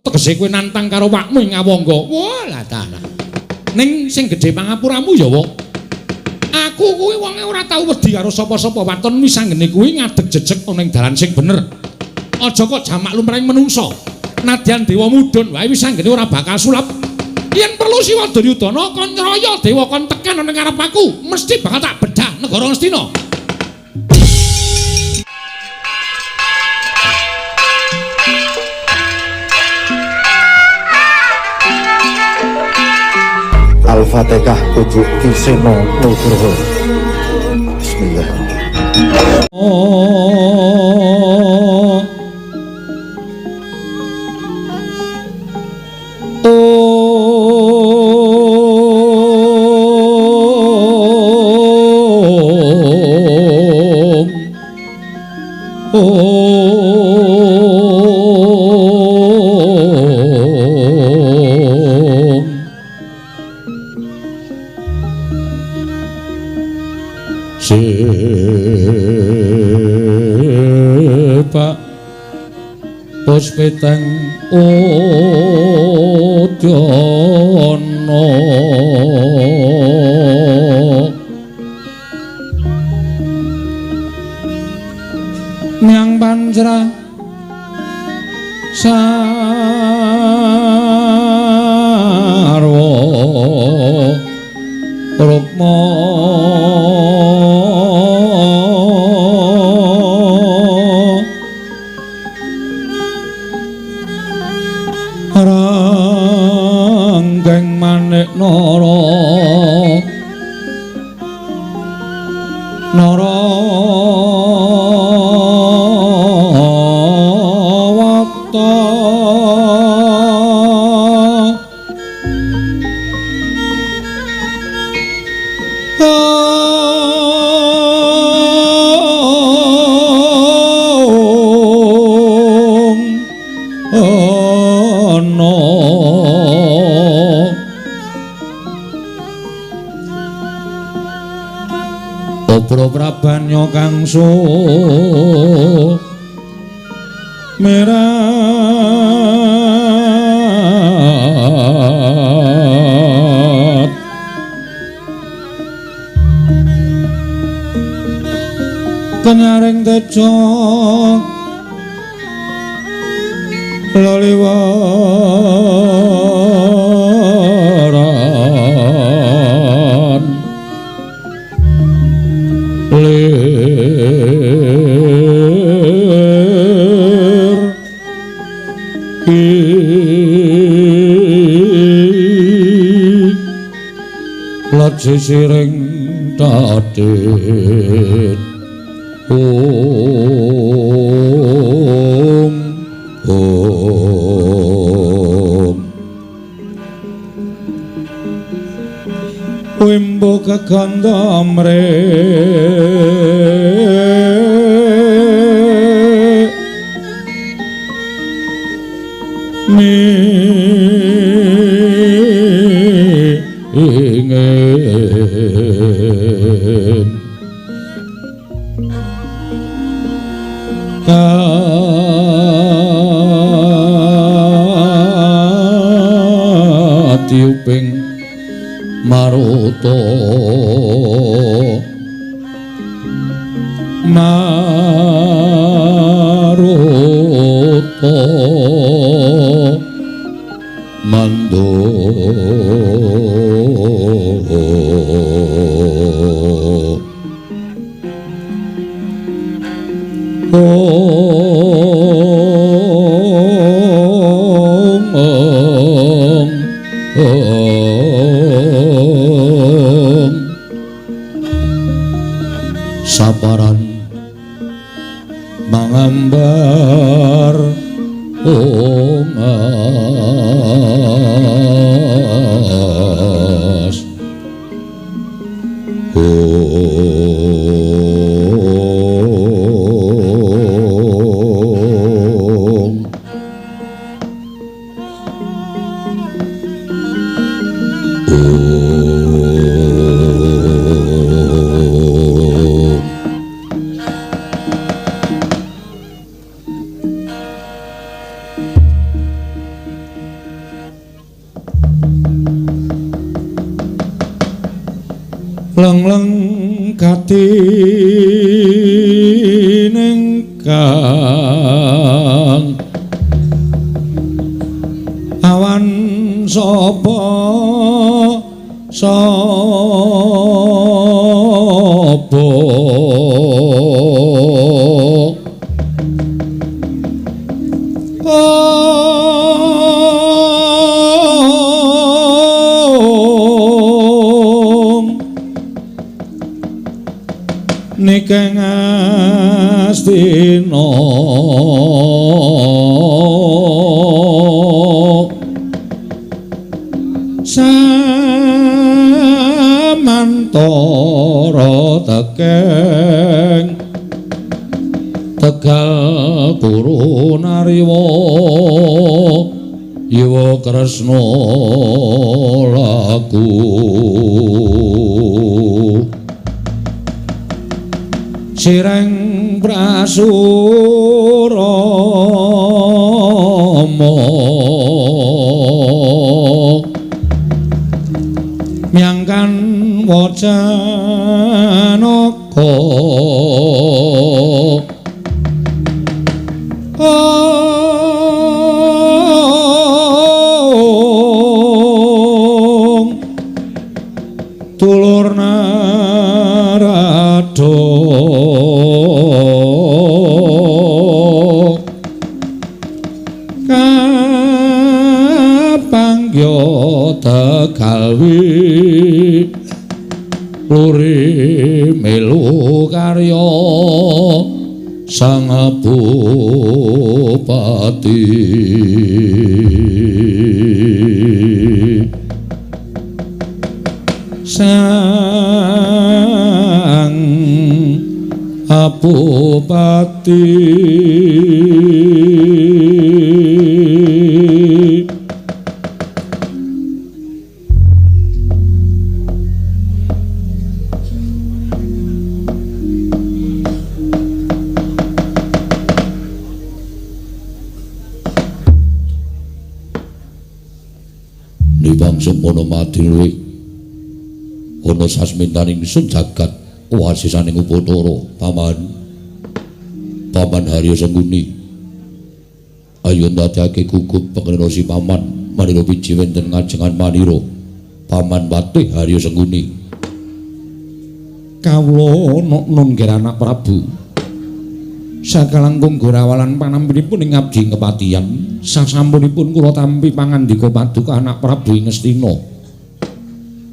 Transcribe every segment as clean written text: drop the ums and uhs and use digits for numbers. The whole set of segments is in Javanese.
Tegese kowe nantang karo wakmu ing Awangga. Wah, lah dalah. Ning sing gedhe pangapuramu ya, Wok. Aku kuwi wonge ora tau wedi karo sapa-sapa. Waton wis anggene kuwi ngadeg jejeg ana ing dalan sing bener. Aja kok jamak lumrahing menungsa. Nadyan dewa mudhun wae wis anggene ora bakal sulap. Yen perlu Siwa Duryudana kon nyraya dewa kon tekan ana ing ngarep aku, mesti bakal tak bedah negara Ngastina. Al-Fatihah Pujuk Ki Seno Nugroho. Bismillahirrahmanirrahim. Sepak puspiteng udana nyang panjra sarwa rukma ranggeng manik nara nara wata ana Obro prabanya kangsu merat kenyaring tejo leliwaran lir ki sisiring tatit om om wimbo kekandamre mingin katiuping maruta maruta mando om om om saparan mangambar ungas om om. Leng-leng gati ningkang awan sapa sapa Nikeng Astina samantara tekeng Tegal Kuru Nariwa Iwa Kresna laku Sireng Prasurama Myangkan wacanaka Ong Tulur Narada Kapanggya Tegalwi Luri melu karya Sang Bupati Sang Bupati Sumana madilwi ana sasmintaning sun jagat wasisaning upatara paman paman Harya Sengkuni ayo ndadekake gugup pengrena si paman manira biji wonten ngajengan manira paman Patih Harya Sengkuni kawula nok-non nggih anak Prabu sakalangkung gorawalan panampinipun ing abdi kepatihan sasampunipun kula tampi pangandika paduka anak Prabu ing Ngastina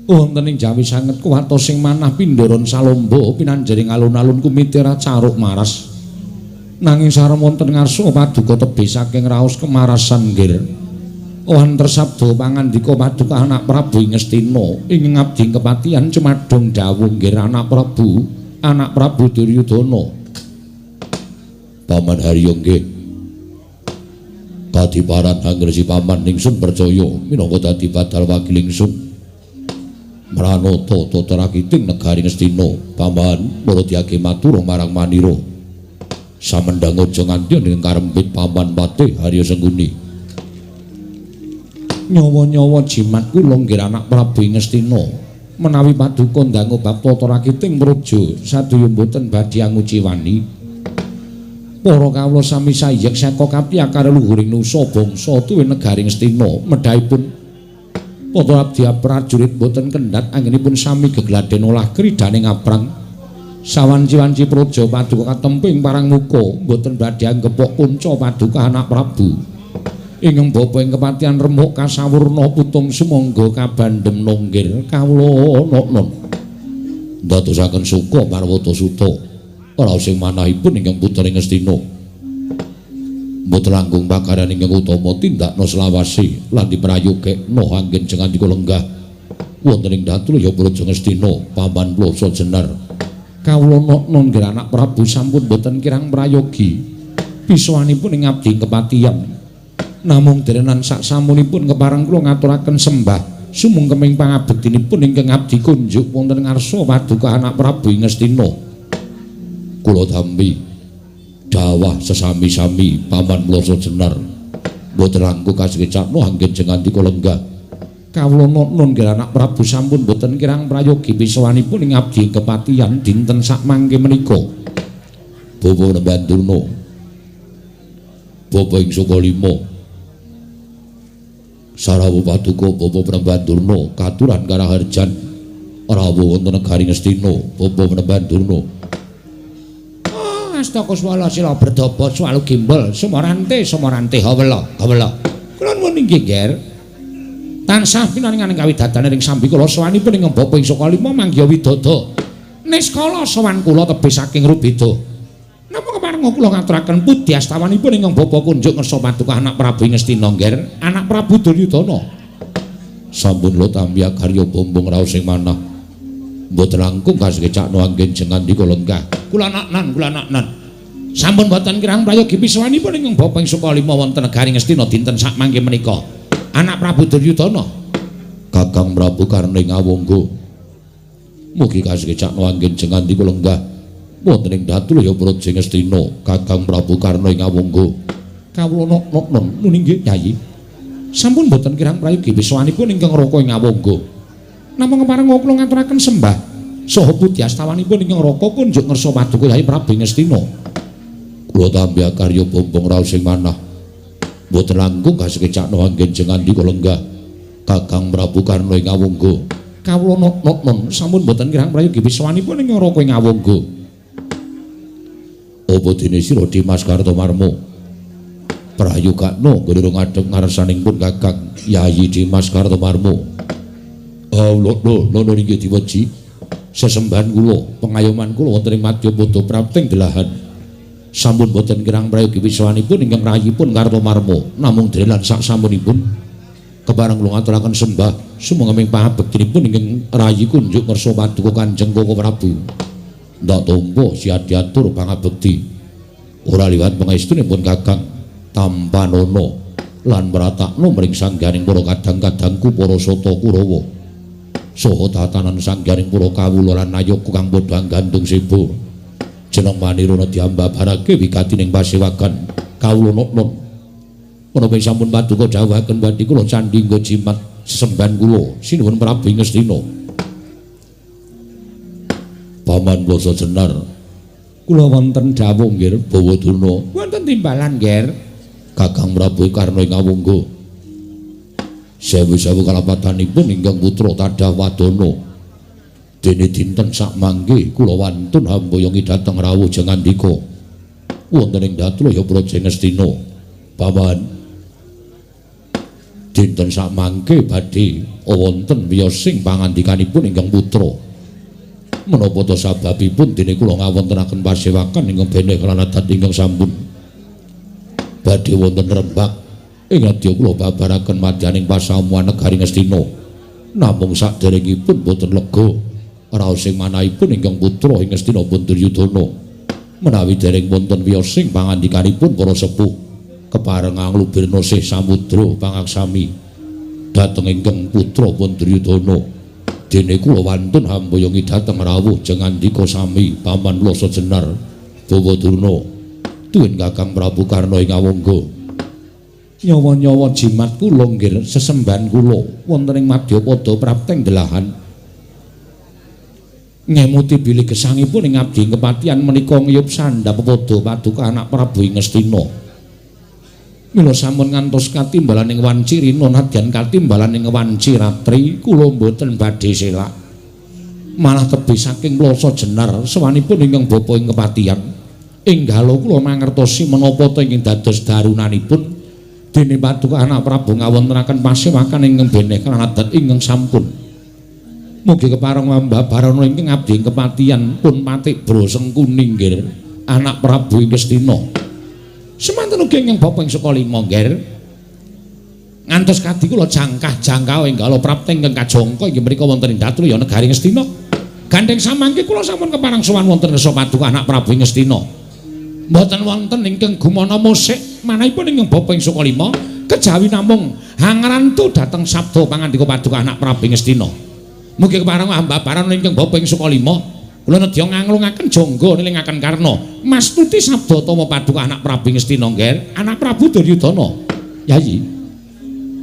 wonten ing jawi sanget kuwatos sing manah pindharan salomba pinanjaring alun-alun kumitira caruk maras nanging sareng wonten ngarsa paduka tebih saking raos kemarasan nggih wonten sabda pangandika paduka anak Prabu ing Ngastina ing abdi kepatihan cumadung dawuh nggih anak Prabu Duryudana Paman Harya nggih kadiparan angresi paman ingsun percaya minangka dadi badal wakil ingsun mranata tata rakiting negari Ngastina paman murudyake matur marang manira samendhang aja nganti ing karempit paman Patih Harya Sengkuni nyawa-nyawa jimat kula nggih anak Prabu Ngastina menawi paduka ndangu bab tata rakiting praja sadaya mboten badhe anguciwani para kawula sami sayek saka kapya karo luhuring nusa bangsa tuwin negari Ngastina medhahipun para abdi prajurit boten kendhat anggenipun sami gegladen olah kridane ngaprang sawanci-wanci praja paduka katemping parang muka boten badhe anggepok kunca paduka anak Prabu ingkang bapa ing kepatihan remuk kasawurna putung sumangga kabandhem nonggir kawula nok-non ndadosaken suka parwata suta ora sing manahipun ingkang putri Ngastina mboten langkung pakaryan ingkang utama tindakna selawase lan diprayogekna anggen jengandika lenggah wonten ing datul ya Praja Ngastina paman Plasa Jenar kawula nok-non nggih anak Prabu sampun mboten kirang prayogi pisuwanipun ing abdi kepatihan namung derenan sak samunipun kepareng kula ngaturaken sembah sumungkeming pangabektinipun ingkang abdi kunjuk wonten ngarsa paduka anak Prabu ing Ngastina kula tampi dawah sesami-sami paman Plasa Jenar mboten langkung kasekecakno anggen jengandika lenggah Kawula nun nggih anak Prabu sampun boten kirang prayogi pisawanipun ing abdi kepatihan dinten sakmangke menika. Bapak Panembahan Durna. Bapak ing Sukalima. Sarawuh paduka Bapak Panembahan Durna katuran karaharjan rawuh wonten negari Ngastina Bapak Panembahan Durna. Oh, astaka swala sila berdaba swalu gimbal sumarante sumarante hawela hawela. Kula nuwun inggih, Ger. Tansah pinaringan kawidatane ring sambikala sawanipun ing Bapak ing Sukalima manggiha widada. Niskala sowan kula tebih saking rubeda. Napa keparenga kula ngaturaken pudi astawanipun ingkang Bapak kunjuk ngersa paduka anak Prabu Ngastina, Nger, anak Prabu Duryudana. Sampun lo tampi karya bombong raos sing manah. Mboten langkung kasegecakno anggen jengandika lenggah. Kula naknan, kula naknan. Sampun boten kirang prayogi pisawanipun ingkang Bapak ing Sukalima wonten negari Ngastina dinten sakmangke menika. Anak Prabu Duryudana. Kakang Prabu Karna ing Awangga. Mugi kasegecakno anggen jengandika lenggah. Wonten ing Datulaya Praja Ngastina, Kakang Prabu Karna ing Awangga. Kawula nok-nok nuni nggih, Yayi. Sampun boten kirang prayogi pisawanipun ingkang Raka ing Awangga. Namung keparenga kula ngaturaken sembah saha pudi astawanipun ingkang Raka kunjuk ngersa paduka Yayi Prabu Ngastina. Kula tampi karya bombong raos sing manah. Mboten langkung kasegecakno anggen jengandika lenggah. Kakang Prabu Karna ing Awangga. Kawula nok-nok sampun boten kirang prayogi pisawanipun ingkang Raka ing Awangga. Apa dene sira Dimas Kartomarmo? Prayogakno nggone ngadhep ngarsaning pun Kakang Yayi Dimas Kartomarmo. Allah lho lho inggih diweji. Sesembahan kula, pengayoman kula wonten ing Madyapada prapting delahan. Sampun boten kirang prayogi pisawanipun ingkang rayipun Kartomarmo, namung drelan sak sampunipun kepareng kula ngaturaken sembah sumangga pangabektinipun ingkang rayi kunjuk ngersa paduka Kanjeng Koko Prabu. Ndak tampa siadiatur pangabekti. Ora liwat pangestunipun Kakang tampanana lan mratakno mring sangganing para kadang-kadangku para sata Kurawa. Saha tatanan sangganing para kawula lan nayoga kang padha gandung seba. Jeneng manirana diambabarake wigatining pasewagan kawula nok-nok. Menapa sampun paduka dawuhaken badhe kula candhi nggo jimat sesembahan kula sinuwun Prabu Ngastina. Paman Basa Jenar, kula wonten dawuh nggih Bawa Durna. Wonten timbalan, Nger. Kakang Prabu Karna ing Awangga. Sewu-sewu kalapatanipun ingkang putra tadah wadana. Dene dinten sakmangke kula wantun hamboyongi dhateng rawuh jengandika. Wonten ing Datulaya Praja Ngastina. Paman, dinten sakmangke badhe wonten wiyosing pangandikanipun ingkang putra. Menapa ta sababipun dene kula ngawontenaken pasewakan ingkang beneh lan adat ingkang sampun badhe wonten rembak ing adya kula babaraken madyaning pasamuan negari Ngastina. Namung saderengipun boten lega raos sing manahipun ingkang putra ing Ngastina pun Duryudana. Menawi dereng wonten wiyosing pangandikanipun para sepuh kepareng anglubirna sih samudra pangaksami dhateng ingkang putra pun Duryudana. Dene kula wantun hamboyongi dhateng rawuh jengandika sami Paman Lasa Jenar Bawa Durna tuwin Kakang Prabu Karna ing Awangga. Nyawa-nyawa jimat kula nggih sesembahan kula wonten ing Madyapada prapteng delahan. Ngemuti bilih gesangipun ing abdi kepatihan menika ngiyup sandhap pepadha paduka anak Prabu Ngastina. Mila sampun ngantos katimbalan ing wanci rina nadyan katimbalan ing wanci ratri kula mboten badhe selak. Malah tebih saking Lasa Jenar sawanipun ingkang bapa ing kepatihan. Enggalo kula mangertosi menapa ta ingkang dados darunanipun dene paduka anak Prabu ngawontenaken pasewakan ingkang beneh lan adat ingkang sampun. Mugi kepareng mambabarana ingkang abdi ing kepatihan pun patik broseng kuning nggih anak Prabu ing Ngastina. Semanten ugi ingkang bapa ing Sukalima nggih. Ngantos kadi kula jangkah-jangkah enggalo prapte ingkang kajangka inggih mriku wonten ing Datulaya negari Ngastina. Gandheng samangke kula sampun kepareng sowan wonten ngersa paduka anak Prabu ing Ngastina. Mboten wonten ingkang gumana musik manahipun ingkang bapa ing Sukalima kejawi namung hangrantu dhateng sabda pangandika paduka anak Prabu ing Ngastina. Mugi kepareng ambabaran ingkang bapa ing Sukalima kula nedya nganglungaken jangga nilingaken Karna mastuti sabda tama paduka anak Prabu Ngastina nggih anak Prabu Duryudana. Yayi.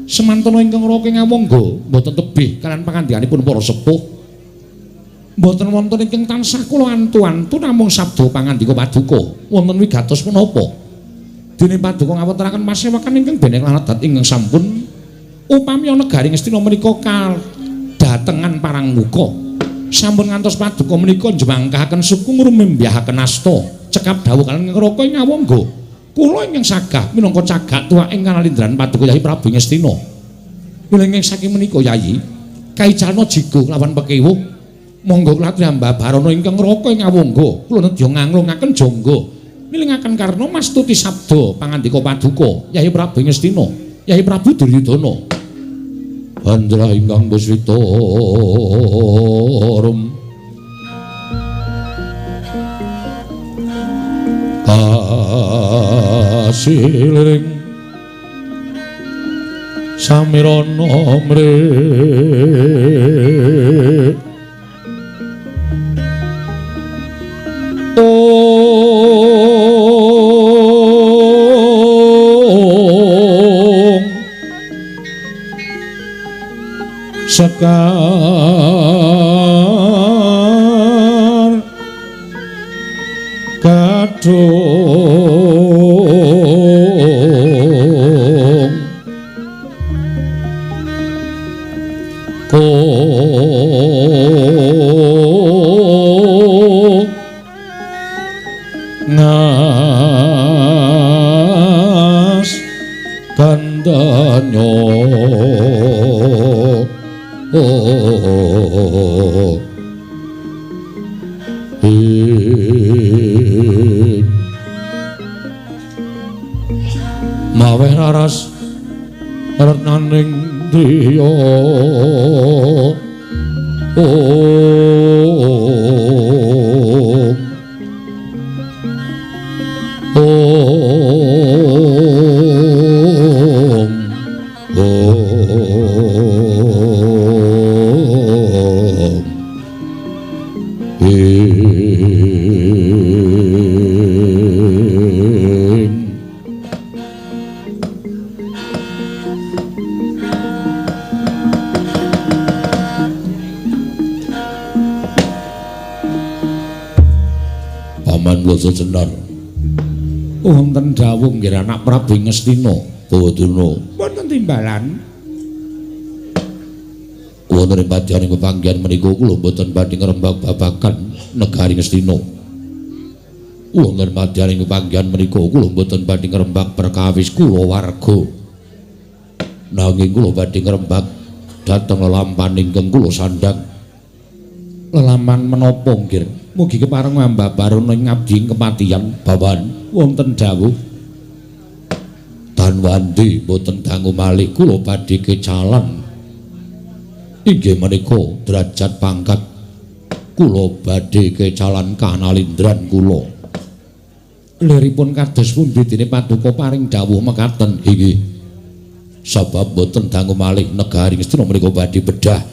Semantana ingkang raka ngawangga mboten tebih kalian pangandikanipun para sepuh. Mboten wonten ingkang tansah kula antu-antu namung sabda pangandika paduka. Wonten wigatos menapa? Dene paduka ngawontenaken pasewakan ingkang beneng lan adat ingkang sampun upami negari Ngastina menika kadatengan parang muka. Sampun ngantos paduka menika njemangkahaken suku ngrumembyahaken asta. Cekap dawuh kalian ingkang raka ing ngawangga. Kula ingkang sagah minangka cagak tuwa ing kanalindran paduka Yayi Prabu Ngastina. Mila ingkang saking menika Yayi kaicalna jigo kelawan pekewuh. Monggo kula aturi Barana ingkang raka ing ngawangga. Kula nedya nganglungaken jangga. Milingaken karna mastuti sabda pangandika paduka Yayi Prabu Ngastina, Yayi Prabu Duryudana. Andra ingkang buswita rum kasiling samirana mrih sekar kadung ko ngas kandanyo oh ing maweh raras retnaning driya om om om Paman Loso Jenar. Wonten dawuh nggih anak Prabu Ngastina Bawadurna. Wonten timbalan. Wonten ing padyaning pepanggihan menika kula mboten badhe ngrembak babagan negari Ngastina. Wonten padyaning pepanggihan menika kula mboten badhe ngrembak perkawis kulawarga. Nanging kula badhe ngrembak dhateng lelampan ingkang kula sandhang. Lelampan menapa nggih? Mugi kepareng ambabarana ing abdi ing kepatihan bawan wonten dawuh. Tanwandi mboten dangu malih kula badhe kecalan. Inggih menika derajat pangkat kula badhe kecalan kanalindran kula. Liripun kados pundi dene paduka paring dawuh mekaten inggih. Sabab mboten dangu malih negari Ngastina menika badhe bedah.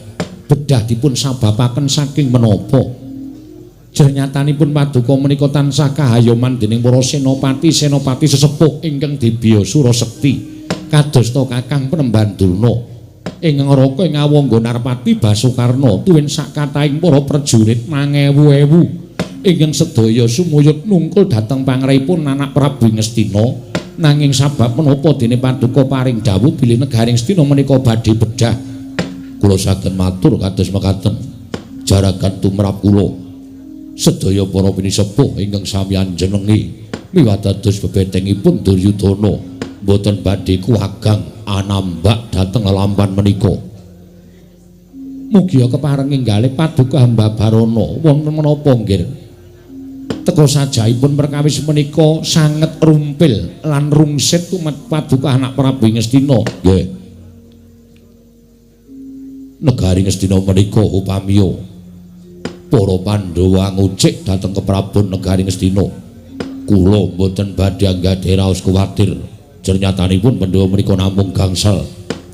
Bedah dipun sababaken saking menapa? Jernyatanipun paduka menika tansah kahayoman dening para senopati-senopati sesepuh ingkang dibya Surasekti kadosta Kakang Penemban Durna ing ngraka ing Awangga Narpati Basukarna tuwin sakathahing para prajurit mangewu-ewu ingkang sedaya sumuyut nungkul dhateng pangripun anak Prabu Ngastina. Nanging sabab menapa dene paduka paring dawuh bilih negari Ngastina menika badhe bedah? Kula saged matur kados mekaten jaragan tumrap kula sedaya para pinisepuh ingkang sami anjenengi miwadados bebetengipun Duryudana mboten badhe kuwagang anambak dhateng lelampan menika. Mugia kepareng enggalih paduka hamba Barana wonten menapa nggih? Teka sajaipun perkawis menika sanget rumpil lan rungsit tumat paduka anak Prabu Ngastina. Nggih. Negari Ngastina menika upamiya para Pandhawa ngucik dhateng keprabon negari Ngastina. Kula mboten badhe anggadhahi raos kuwatir. Jernyatanipun Pandhawa menika namung gangsal.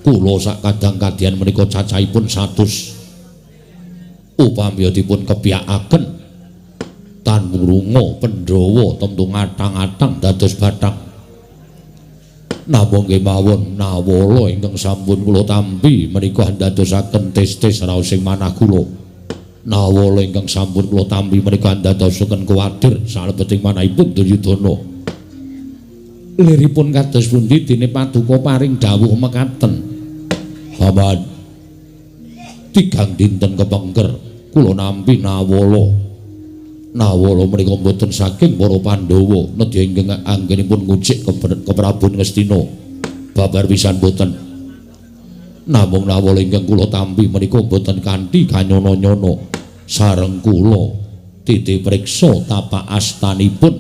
Kula sak kadang kadian menika cacahipun 100. Upamiya dipun kepyakaken tan wurunga Pandhawa tentu ngatang-atang dados bathang. Namung kemawon nawala ingkang sampun kula tampi menika andadosaken tes-tes raosing manah kula. Nawala ingkang sampun kula tampi menika andadosaken kuwatir salebeting manahipun Duryudana. Liripun kados pundi dene paduka paring dawuh mekaten? Paman, tigang dinten kepengker kula nampi nawala. Nawala menika mboten saking para Pandhawa nedya ingkang anggenipun ngucik ke Prabu Ngastina. Babar pisan mboten. Namung nawala ingkang kula tampi menika mboten kanthi kanyono-nyono. Sareng kula titi priksa tapak astanipun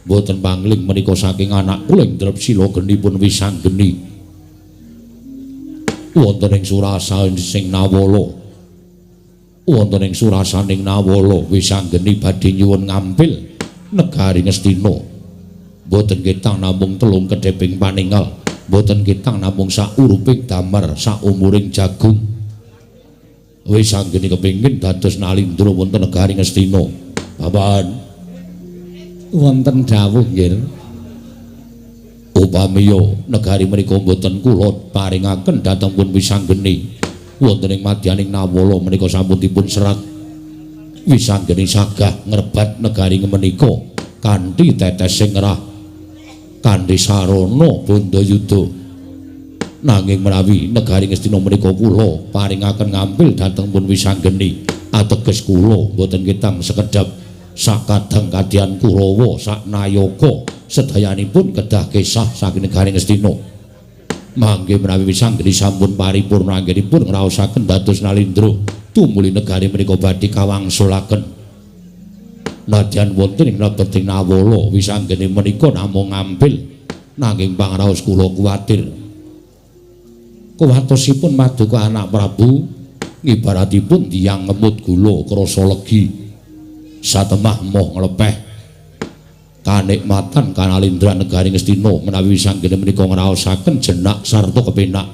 mboten pangling menika saking anak kula ing Drepsila genipun Wisanggeni. Wonten ing surasa sing nawala, wonten ing surasaning nawala Wisanggeni badhe nyuwun ngampil negari Ngastina. Mboten ketang namung telung kedheping paningal, mboten ketang namung sauruping damar saumuring jagung. Wisanggeni kepingin dados nalindra wonten negari Ngastina. Bapan, wonten dawuh nggih. Upamiya negari menika mboten kula paringaken dhateng pun Wisanggeni, wonten ing madyaning nawala menika sampun dipun serat Wisanggeni sagah ngrebat negari menika kanthi tetes sing ngerah, kanthi sarana bandayuda. Nanging menawi negari Ngastina menika kula paringaken ngampil dhateng pun Wisanggeni, ateges kula mboten ketang sekedhap sakadang kadyan Kurawa saknayaka sedayanipun kedah kesah saking negari Ngastina. Mangke menawi Wisanggeni sampun paripurna anggenipun ngraosaken dados nalindra, tumuli negari menika badhe kawangsulaken. Nadyan wonten ing lebeting nawala Wisanggeni menika namung ngampil, nanging pangraos kula kuwatir. Kuwatosipun paduka anak Prabu ngibaratipun tiyang ngemut gula krasa legi, satemah moh nglepeh kanikmatan kanalindra negari Ngastina. Menawi Wisanggeni menika ngraosaken jenak sarta kepenak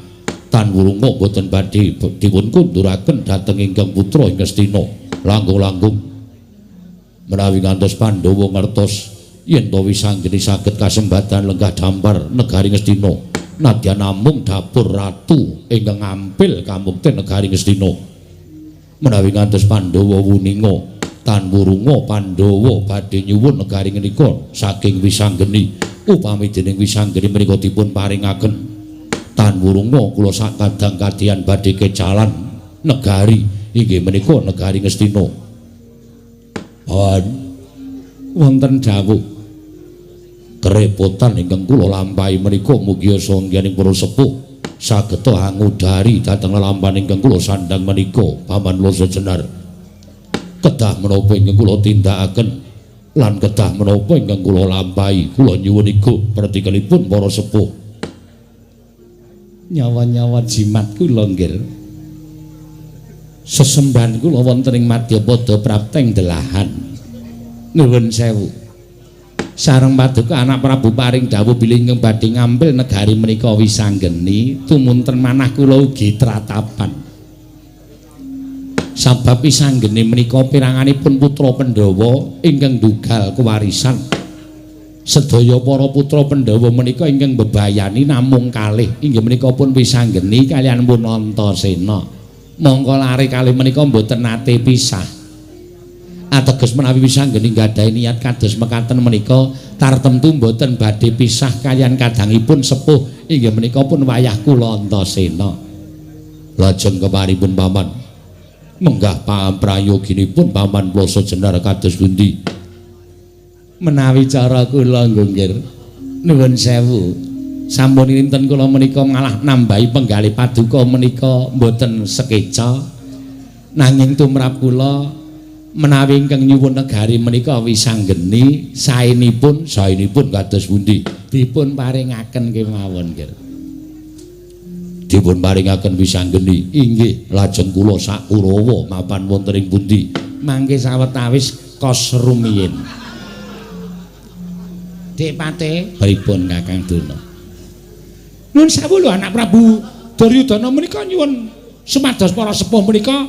tan wurunga boten badhe dipun kunduraken dhateng ingkang putra ing Ngastina. Langkung-langkung menawi ngantos Pandhawa ngertos yen to Wisanggeni saged kasembatan lenggah dampar negari Ngastina, nadyan namung dapur ratu ingkang ngampil kamukten negari Ngastina. Menawi ngantos Pandhawa wuninga tan wurunga Pandhawa badhe nyuwun negari menika saking Wisanggeni, upami dening Wisanggeni menika dipun paringaken tan wurunga kula sakadang kadyan badhe kecalan negari inggih menika negari Ngastina. Wonten dawuh kerepotan ingkang kula lampahi menika mugi sangyaning para sepuh saged angudari dhateng lelampahan ingkang kula sandhang menika. Paman Loso Jenar, kedah menapa ingkang kula tindakaken lan kedah menapa ingkang kula lampahi, kula nyuwun iku pertikelipun para sepuh. Nyawa-nyawa jimat kula nggih. Sesembahan kula wonten ing madyapada prapteng delahan. Nuwun sewu. Sareng paduka anak Prabu paring dawuh bilih ingkang badhe ngampil negari menika Wisanggeni, tumunten manah kula ugi tratapan. Sabab Wisanggeni menika piranganipun putra Pandhawa ingkang dugal kewarisan. Sedaya para putra Pandhawa menika ingkang bebayani namung kalih, inggih menika pun Wisanggeni kaliyan pun Antasena. Mongko lare kalih menika mboten nate pisah. Ateges menawi Wisanggeni nggadahi niat kados mekaten menika tartemtu mboten badhe pisah kaliyan kadangipun sepuh inggih menika pun wayah kula Antasena. Lajeng keparipun paman, menggah prayoginipun paman Ploso Jenar kados pundi? Menawi cara kula nggih, nuwun sewu, sampun dinten kula menika malah nambahi penggalih paduka menika mboten sekeca, nanging tumrap kula menawi ingkang nyuwun negari menika Wisanggeni saenipun saenipun kados pundi? Dipun paringaken kemawon nggih. Dipun paringaken Wisanggeni inggih. Lajeng kula sak Kurawa mapan wonten ing pundi? Mangke sawetawis kos rumiyin. Dik Pate, pripun Kakang Dana? Nuwun sewu lho anak Prabu Duryudana menika nyuwun supados para sepuh menika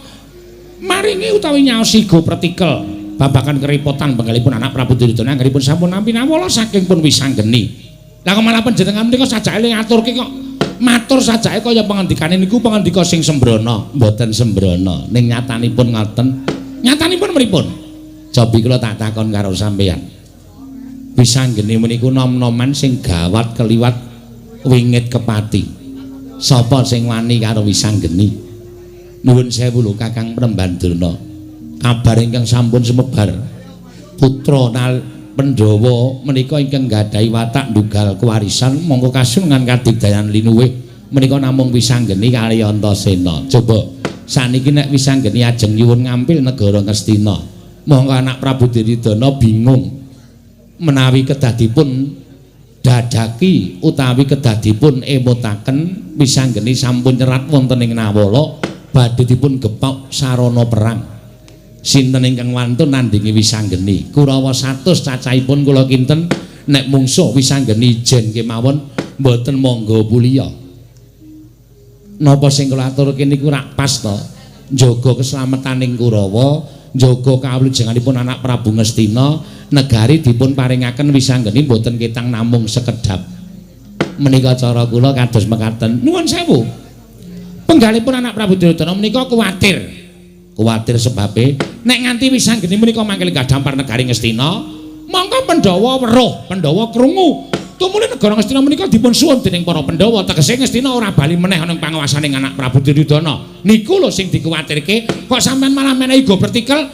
maringi utawi nyaosi go pretikel babagan kerepotan penggalipun anak Prabu Duryudana anggenipun sampun nampi nawala saking pun Wisanggeni. Lah kok malah panjenengan menika sajake ngaturke kok matur sajake kaya pangendikane niku pangandika sing sembrono, mboten sembrono. Ning nyatanipun ngoten. Nyatanipun pripun? Cobi kula tak takon karo sampeyan. Wisanggeni meniku nom-noman sing gawat keliwat wingit kepati. Sapa sing wani karo Wisanggeni? Nuwun sewu lho Kakang Premban Durna. Kabar ingkang sampun sumebar putra Pandhawa menika ingkang nggadahi watak ndugal kewarisan mongko kasungan kadigdayan linuwih menika namung Wisanggeni kali Antasena. Coba saniki nek Wisanggeni ajeng nyuwun ngampil negara Ngastina, mongko anak Prabu Duryudana bingung menawi kedah dipun dadaki utawi kedah dipun emutaken Wisanggeni sampun nyerat wonten ing Nawala badhe dipun gepok sarana perang. Sinten ingkang wantun nandingi Wisanggeni? Kurawa 100 cacahipun kula kinten nek mungsuh Wisanggeni ijen kemawon mboten mangga puliya. Napa sing kula aturke niku rak pas to? Njaga keselametaning Kurawa, njaga kawulujenganipun anak Prabu Ngastina, negari dipun paringaken Wisanggeni mboten ketang namung sekedhap. Menika cara kula kados mekaten. Nuwun sewu. Penggalipun anak Prabu Duryudana menika kuwatir. Kuwatir sebabe nek nganti Wisanggeni menika mangkil gadampar negari Ngastina, mongko Pandhawa weruh, Pandhawa krungu. Tumuli negara Ngastina menika dipun suwun dening para Pandhawa, tegese Ngastina ora bali meneh ana ing panguwasaning anak Prabu Duryudana. Niku lho sing dikuwatirke, kok sampean malah menehi go pertikel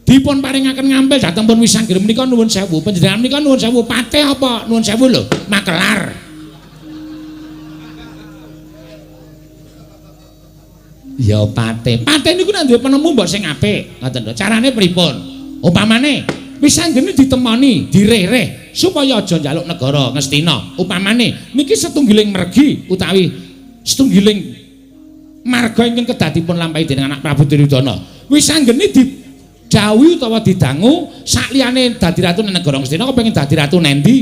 dipun paringaken ngampil dhateng pun Wisanggeni menika nuwun sewu. Panjenengan menika nuwun sewu patih apa nuwun sewu lho, makelar. Ya patih. Patih niku nek duwe penemu mbok sing apik, ngoten lho. Carane pripun? Upamane Wisanggeni ditemoni, direreh supaya aja njaluk negara Ngastina. Upamane niki setunggiling mergi utawi setunggiling marga ingkang kedah dipun lampahi dening anak Prabu Duryudana. Wisanggeni didhawuhi utawa didangu sakliyane dadi ratu ning negara Ngastina kepengin dadi ratu nendi?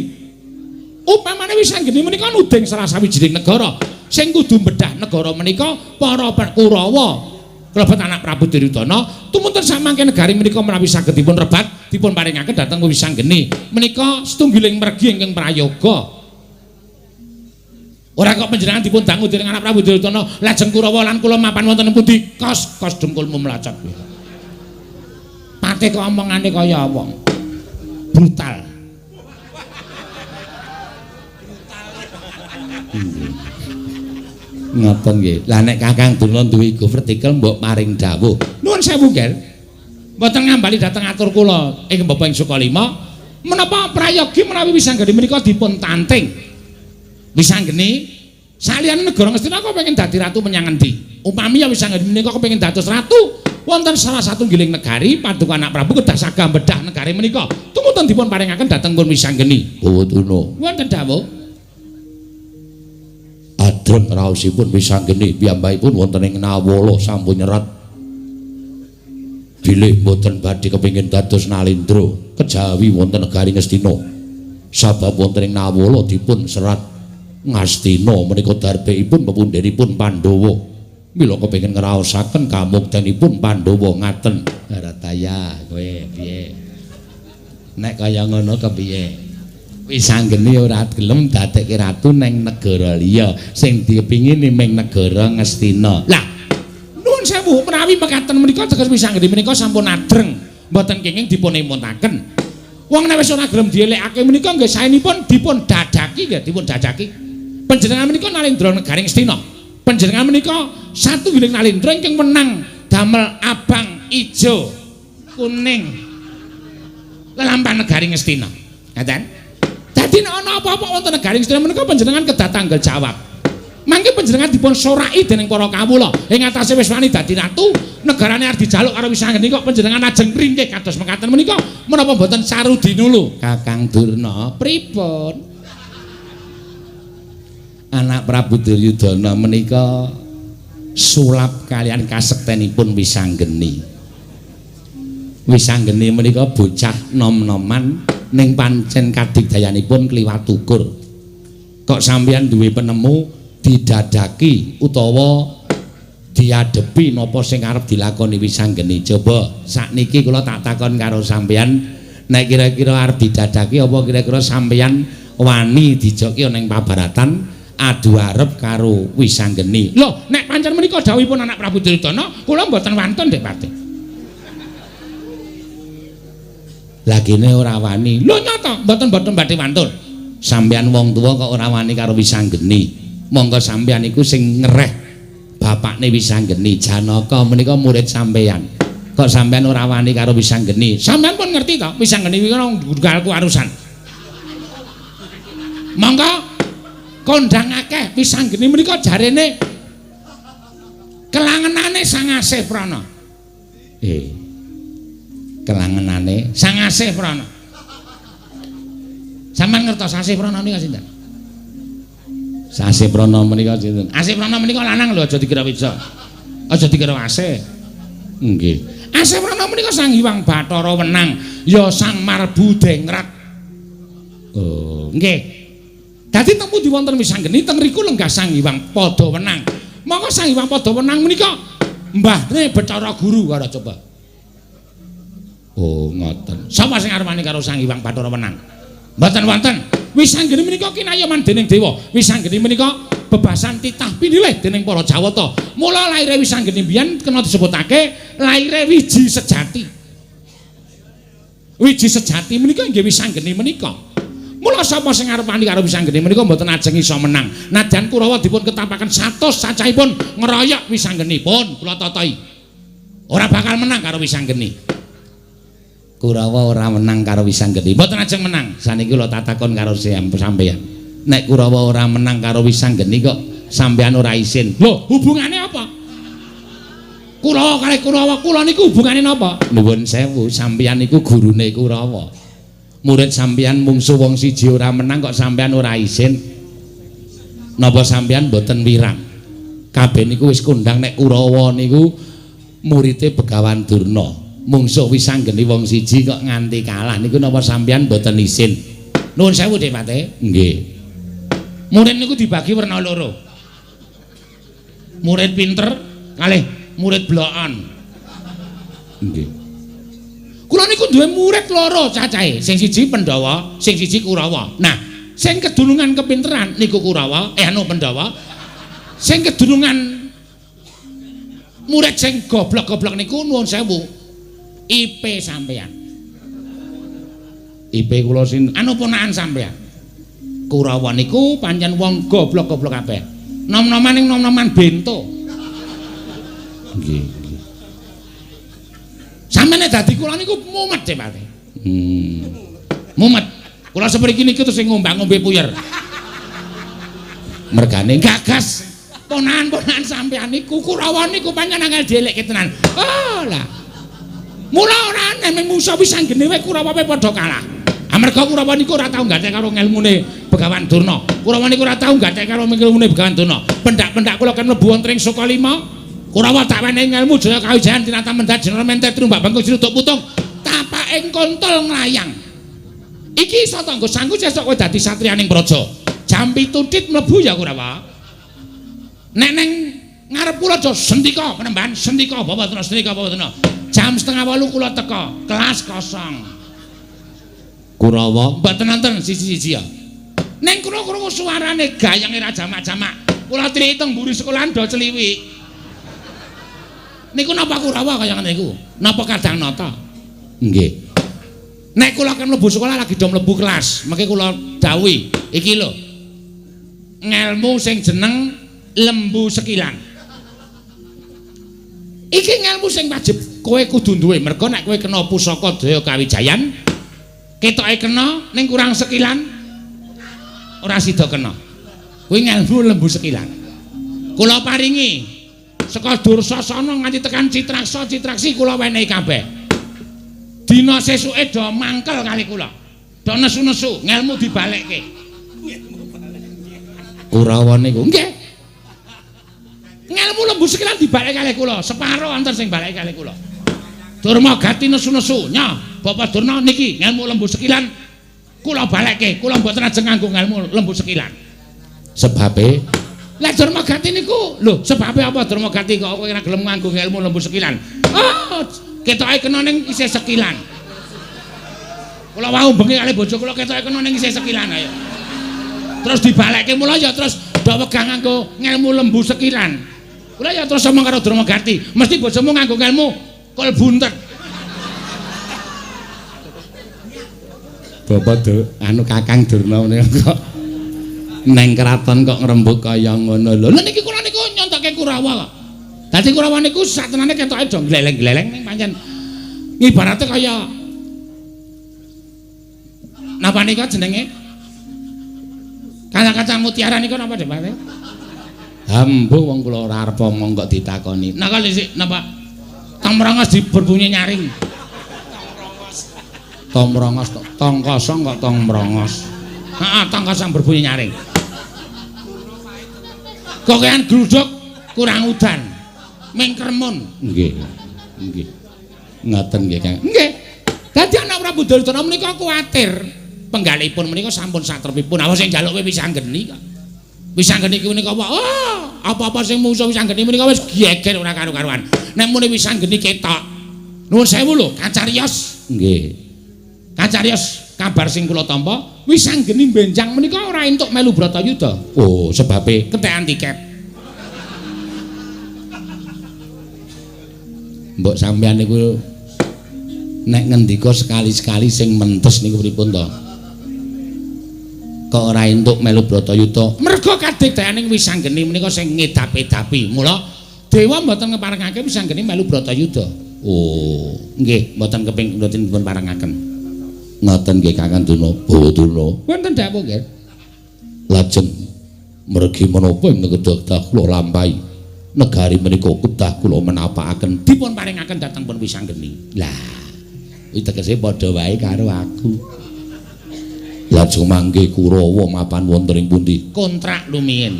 Upamane Wisanggeni menika nuding salah sawijining negara sing kudu bedah negara menika para Kurawa klebet anak Prabu Duryudana tumunten samangke negari menika menawi saged dipun rebat dipun paringaken dhateng Wisanggeni menika setunggiling mergi ingkang prayoga. Ora kok panjenengan dipun dangu dening anak Prabu Duryudana lajeng Kurawa lan kula mapan wonten pundi? Kos kos dengkulmu mlacak. Pate kok omongane kaya wong brutal. Ngoten nggih. Lah nek Kakang Durna duwe ego vertikal mbok paring dawuh. Nuwun sewu, Ger. Mboten ngambali dhateng atur kula ing Bapak ing Sukalima. Menapa prayogi menawi Wisanggeni menika dipun tanting? Wisanggeni saliyane negara Ngastina kok pengen dadi ratu menyang endi? Upami ya Wisanggeni menika kepengin dados ratu wonten salah satunggiling negari paduka anak Prabu kedah sagah bedah negari menika. Tumunten dipun paringaken dhateng pun Wisanggeni. Bawa-tuna. Wonten dawuh. Adreng raosipun Wisanggeni piyambakipun wonten ing Nawala sampun nyerat bilih mboten badhe kepengin dados nalendra kejawi wonten negari Ngastina. Sabab wonten ing Nawala dipun serat Ngastina menika darbeipun pepundhenipun Pandhawa. Mila kepengin ngraosaken kamuktenipun Pandhawa ngaten. Rataya kowe piye? Nek kaya ngono kepiye? Wisanggeni ora gelem dadekke ratu neng negara liya, sing dipingini ming negara Ngastina. Lah, nuwun sewu menawi mekaten menika teges Wisanggeni menika sampun adreng, mboten kenging dipun emuntaken. Wong nek wis ora gelem dielekake menika nggih saenipun dipun dadaki nggih, dipun dadaki. Panjenengan menika nalendra negari Ngastina. Panjenengan menika satunggiling nalendra ingkang menang damel abang, ijo, kuning lelampahan negari Ngastina. Ngaten? Dadi nek ana apa-apa wonten negari Ngastina menika panjenengan kedah tanggal jawab. Mangke panjenengan dipun soraki dening para kawula. Ing atase wis wani dadi ratu, negarane arep dijaluk karo Wisanggeni kok panjenengan ajeng ringkih kados mekaten menika menapa mboten sarudinulu? Kakang Durna, pripun? Anak Prabu Duryudana menika sulap kalian kasektenipun Wisanggeni. Wisanggeni menika bocah nom-noman ning pancen kadigdayanipun kliwat ukur. Kok sampeyan duwe penemu didadaki utawa diadepi napa sing arep dilakoni Wisanggeni? Coba sakniki kula tak takon karo sampeyan, nek kira-kira arep didadaki apa kira-kira sampeyan wani dijoki ana ing pabaratan adu arep karo Wisanggeni. Lho, nek pancen menika dawuhipun anak Prabu Duryudana, kula mboten wantun Dik Patih. Lagine ora wani. Lho nyata, mboten-mboten badhe wantun. Sampeyan wong tuwa kok ora wani karo Wisanggeni. Monggo sampeyan iku sing ngereh bapakne Wisanggeni. Janaka menika murid sampeyan. Kok sampeyan ora wani karo Wisanggeni? Sampeyan pun ngerti to, Wisanggeni kuwi nggalku arusan. Monggo kondang akeh Wisanggeni menika jarene kelangenane Sang Asih Prana. Kelangenane Sang Asih Prana. Sampeyan ngertos Asih Prana menika sinten? Asih Prana menika sinten? Asih Prana menika lanang lho, aja dikira wedok. Aja dikira asih. Nggih. Asih Prana menika Sang Hyang Bathara Wenang, ya Sang Marbu Dengrat. Oh, nggih. Dadi teng pundi wonten Wisanggeni teng riku lenggah Sang Hyang Padha Wenang. Monggo Sang Hyang Padha Wenang menika mbahne Bathara Guru karo coba. Oh, ngoten. Sapa sing arep wani karo Sang Hyang Bathara Wenang? Mboten wonten. Wisanggeni menika kinayoman dening dewa. Wisanggeni menika bebasan titah pinilih dening para Jawata. Mula laire Wisanggeni biyen kena disebutake laire wiji sejati. Wiji sejati menika inggih Wisanggeni menika. Mula sapa sing arep wani karo Wisanggeni menika mboten ajeng iso menang. Nadyan Kurawa dipun ketapaken 100 cacahipun ngeroyok Wisanggeni pun kula totohi. Ora bakal menang karo Wisanggeni. Kurawa ora menang karo Wisanggeni. Mboten ajeng menang. Saniki kula tatakon karo sampeyan. Nek Kurawa ora menang karo Wisanggeni kok sampeyan ora isin. Lho, hubungane apa? Kurawa kalih Kurawa, kula niku hubungane napa? Nuwun sewu, sampeyan niku gurune Kurawa. Murid sampeyan mungsuh wong siji ora menang kok sampeyan ora isin. Napa sampeyan mboten wirang? Kabeh niku wis kondang nek Kurawa niku murite Begawan Durna. Mungsuh Wisanggeni wong siji kok nganti kalah niku napa sampeyan mboten isin? Nuwun sewu Dik Patih. Nggih. Murid niku dibagi werna loro. Murid pinter kalih murid blokan. Nggih. Kula niku duwe murid loro cacahe, sing siji Pandhawa, sing siji Kurawa. Nah, sing kedunungan kepinteran niku Kurawa, Pandhawa. Sing kedunungan murid sing goblok-goblok niku nuwun sewu. IP sampeyan. IP kula sin anu ponakan sampeyan. Kurawa niku pancen wong goblok-goblok kabeh. Nom-noman ning nom-noman bento. Nggih, nggih. Sampeyan nek dadi kula niku mumet Dik Patih. Mumet. Kula sepriki niku terus ngombang-ngombe puyer. Mergane gagas ponakan-ponakan sampeyan niku Kurawa niku pancen angel dielekke tenan. Oh lah. Mula ora aneh mung mungsuh Wisanggeni wae Kurawa wae padha kalah. Amarga Kurawa niku ora tau gathek karo ngelmune Begawan Durna. Kurawa niku ora tau gathek karo ngelmune Begawan Durna. Pendak-pendak kula kan mlebu wonten ing Sukalima. Kurawa tak wenehi ngelmu Jaya Kawijayan tinata mendat jeneng mentet trumbak bangku sruduk putung. Tapaking kontol nglayang. Iki iso tanggo sangku sesuk kowe dadi satriyaning praja. Jam 7 tit mlebu ya Kurawa. Nek neng ngarep kula aja sendika penemban sendika bawa tena sendika bawa tena. Jam 7:30 kula teka, kelas kosong. Kurawa mboten nonton siji-siji ya. Ning kula krungu suarane gayange ra jamak-jamak. Kula trik teng mburi sekolahan do celiwik. Niku napa Kurawa kaya ngene niku? Napa Kadang Nata? Nggih. Nek kula kan mlebu sekolah lagi do mlebu kelas, mengke kula dawuhi, iki lho. Ngelmu sing jeneng lembu sekilan. Iki ngelmu sing wajib kowe kudu duwe, mergo nek kowe kena pusaka Jaya Kawijayan, ketoke kena ning kurang sekilan ora sida kena. Kuwi ngelmu lembu sekilan. Kula paringi saka Dursasana nganti tekan Citraksa, Citraksi kula wenehi kabeh. Dina sesuke do mangkel kali kula. Do nesu-nesu, ngelmu dibalekke. Kurawa niku nggih. Ngelmu lembu sekilan dibalik kalih kula, separo wonten sing balik kalih kula. Durma gati nesu-nesu, nya Bapak Durna niki ngelmu lembu sekilan kula balekke, kula mboten ajeng nganggo ngelmu lembu sekilan. Sebabe lah Durma gati niku, lho sebabe apa Durma gati kok kowe ora gelem nganggo ngelmu lembu sekilan? Oh, ketoke kena ning isih sekilan. Kula wau bengi kalih bojo kula ketoke kena ning isih sekilan ayo. Terus dibalekke mula ya terus do wegah nganggo ngelmu lembu sekilan. Kula ya terus omong karo Durmagati, mesti bojomu nganggo ngelmu kol buntet. Bapak anu Kakang Durna menika kok neng kraton kok ngrembug kaya ngono lho. Lha niki kula niku nyontoke Kurawa kok. Dadi Kurawa niku satenane ketoke do gleleng-gleleng ning pancen ibarate kaya napa nika jenenge? Kaca-kaca mutiara niku napa Pak? Ambuh wong kula ora arep omong kok ditakoni. Napa sik napa? Tong mrongos diberbunyi nyaring. Tong mrongos tong kosong kok tong mrongos. Heeh, tong kosong berbunyi nyaring. Kokean gluduk kurang udan. Mingkremun. Nggih. Nggih. Ngoten nggih, Kang. Nggih. Dadi anak Prabu Duryudana menika kuwatir penggalihipun menika sampun satrepipun. Apa sing njaluk kowe Wisanggeni kok. Wisanggeni kuwi menika apa? Oh, apa-apa sing mungsuh Wisanggeni menika wis geger ora karu-karuan. Nek muni Wisanggeni ketok. Nuwun sewu lho, kacariyos. Nggih. Kacariyos kabar sing kula tampa, Wisanggeni benjang menika ora entuk melu Bratayuda. Oh, sebabe ketekan tiket. Mbok sampeyan niku nek ngendika sekali-sekali sing mentes niku pripun to? Kok ora entuk melu Bratayuda? Merga kadigdayaning Wisanggeni menika sing ngedap-edapi. Mula dewa mboten ngeparengake Wisanggeni melu Bratayuda. Oh, nggih, mboten keping mboten dipun parengaken. Ngoten nggih Kakang Durna, Bawa Durna. Wonten dawuh nggih. Lajeng mergi menapa ing kedah kula lampahi. Negari menika kedah kula menapakaken dipun paringaken dhateng pun Wisanggeni. Lah, kuwi tegese padha wae karo aku. Lajeng mangke Kurawa mapan wonten ing pundi? Kontrak lumiyin.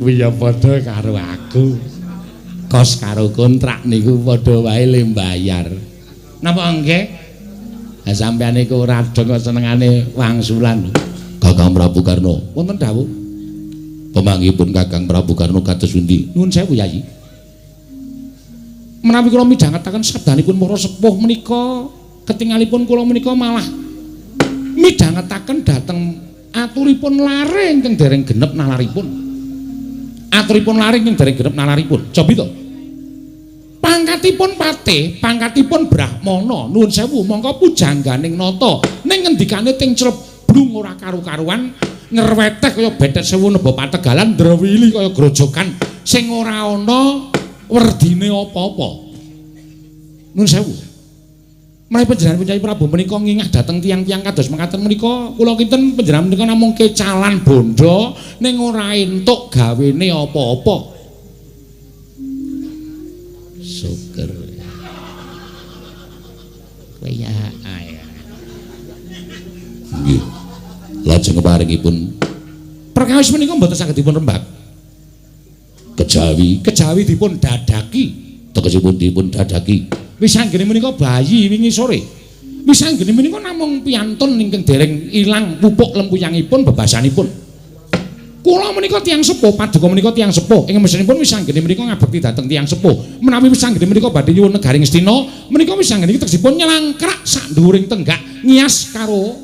Kuwi ya padha karo aku. Kos karo kontrak niku padha wae le mbayar. Napa nggih? Lah sampeyan niku ora dong kok senengane wangsulan. Kakang Prabu Karna, wonten dawuh. Pemanggihipun Kakang Prabu Karna kados pundi? Nuwun sewu Yayi. Menawi kula midhangetaken sabdanipun para sepuh menika, ketingalipun kula menika malah midhangetaken dhateng aturipun lare ingkang dereng genep nalaripun. Aturipun lare ingkang dereng genep nalaripun. Cobi to. Pangkatipun patih, pangkatipun brahmana, nuwun sewu mongko pujangganing nata ning ngendikane ting cleblung ora karu-karuan, ngreweteh kaya bethet sewu neba pategalan, ndrewili kaya grojogan sing ora ana werdine apa-apa. Nuwun sewu. Menawi panjenengan Kyai Prabu menika ngingah dhateng tiyang-tiyang kados mekaten menika, kula kinten panjenengan menika namung kecalan bondo ning ora entuk gawene apa-apa. Syukur. Kowe ya ae. Nggih. Lajeng paringipun perkawis menika mboten saged dipun rembag. Kejawi, kejawi dipun dadaki, tegesipun dipun dadaki. Wisanggeni menika bayi wingi sore. Wisanggeni menika namung piantun ingkang dereng ilang pupuk lempuyangipun bebasanipun. Kula menika tiyang sepuh, paduka menika tiyang sepuh. Ing mesinipun Wisanggeni menika ngabekti dhateng tiyang sepuh. Menawi Wisanggeni menika badhe nyuwun negari Ngastina, menika Wisanggeni tegesipun nyelangkrak sak dhuwuring tenggak ngias karo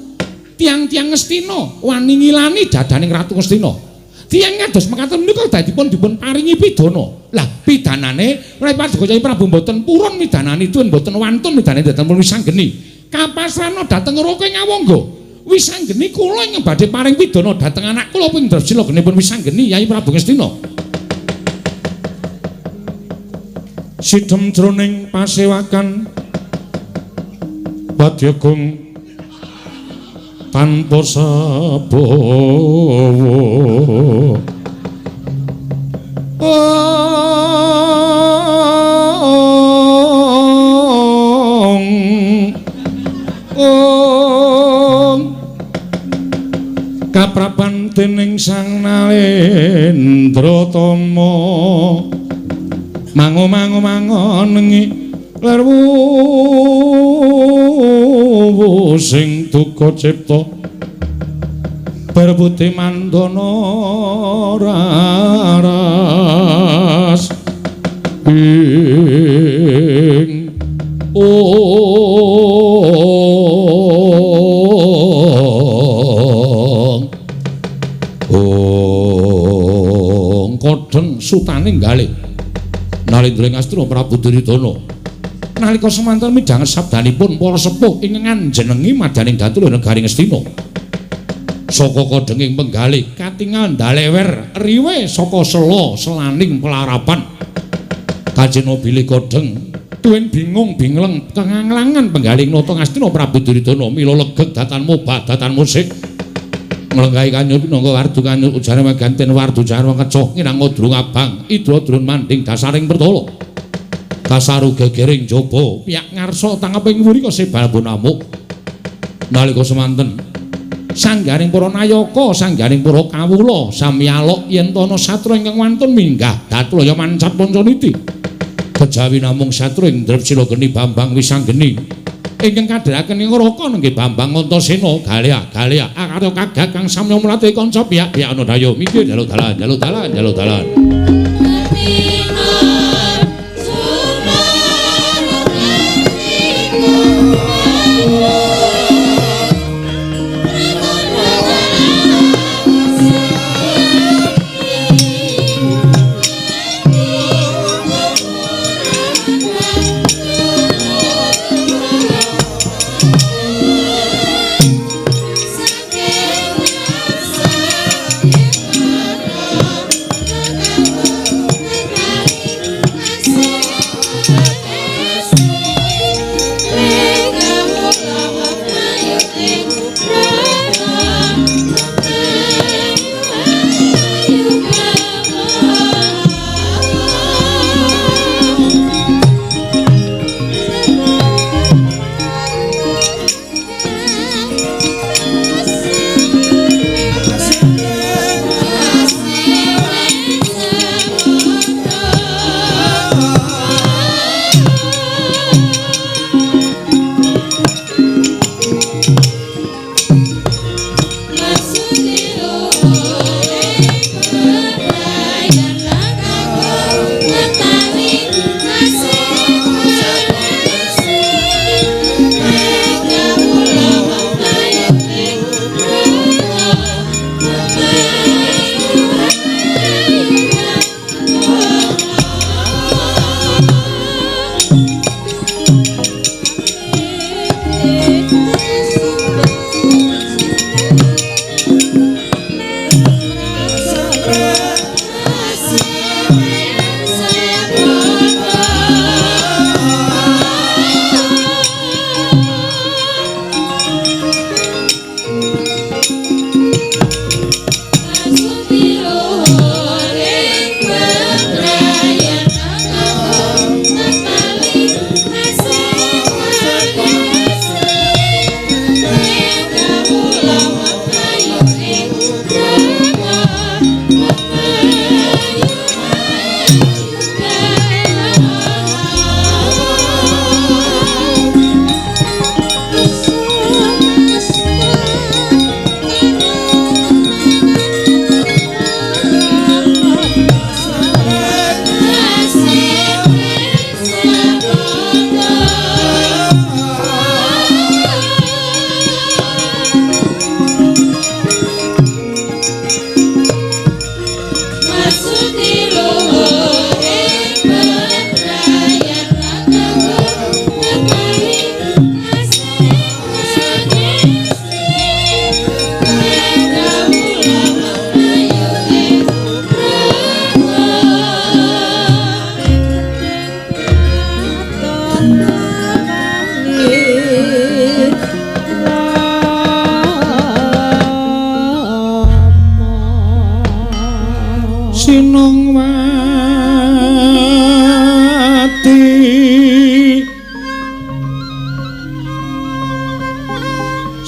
tiyang-tiyang Ngastina, wani ngilani dadaning Ratu Ngastina. Tiyang kados mekaten menika dadipun dipun paringi pidana. Lah pidanane menawi paduka Kyai Prabu mboten purun midanani tun mboten wantun midanani dhateng Wisanggeni. Kapasrana dhateng Raka Ngawangga. Wisanggeni kula ingkang badhe paring pidana dhateng anak kula ping Drasila genipun Wisanggeni Yai Prabu Ngastina. Sidhem jroning pasewakan Wadyagung tanpa sabawa. Ong kaprapan dening Sang Nalendra Tama mango mango mangonengi lerwu sing duka cipta berputih mandana raras ing ong. sutaning galih. Nalindra ing Astina Prabu Duryudana. Nalika semanten midhanget sabdanipun para sepuh ingkang nganjenengi madyaning datu negari Ngastina. Saka kodhenging penggalih katingal ndalewer riwe saka sela selaning pelarapan. Kajena bilih kodheng tuwin bingung bingleng kenganglangan penggalih nata Ngastina Prabu Duryudana mila legeg datan mobah datan musik. Nglenggahi kanyur pinangka wardu kanyur ujane maganten wardu jarwa kecoh nginang ngodrung abang idra drun manding dasaring pertala kasaru gegering jaba piyak ngarsa tangeping wuri kasebal bonamuk. Nalika semanten sanggaring para nayaka sanggaring para kawula sami alok yen ana satra ingkang wantun minggah datulaya mancat pancaniti kejawi namung satra ing Drepsila geni Bambang Wisanggeni ingkang kadheraken ing Raka nenggih Bambang Antasena galih galih akarya kagak kang samya mlati kanca piyak-piyak ana dayo mikir jaluk dalan jaluk dalan jaluk dalan.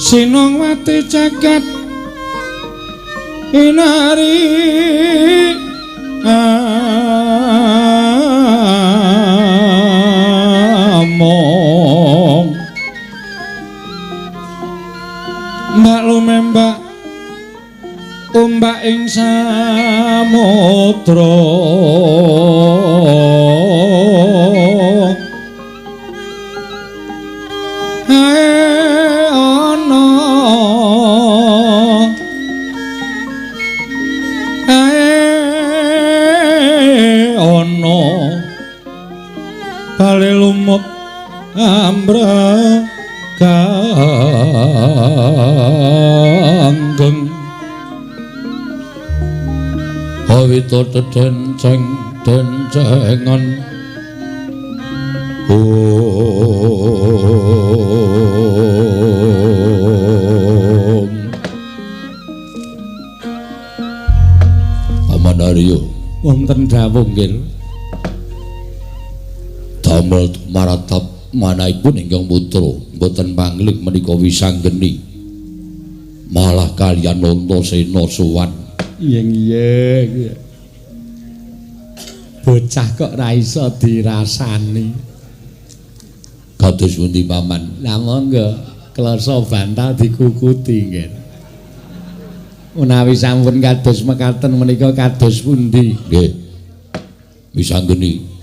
Sinongwati jagat inari among mbak lumembak ombak ing samudra ae ana ae Durna bali lumut ambraganggeng awita dedenceng dencengan. Om Paman Arya wonten dawuh nggih. Damel maratap manahipun ingkang putra mboten pangling menika wisanggeni malah kaliyan Antasena sowan. Iya. Bocah kok ra iso dirasani. Kados pundi paman? Lah monggo klasa bantal dikukuti nggih. Menawi sampun kados mekaten menika kados pundi? Nggih. Wisanggeni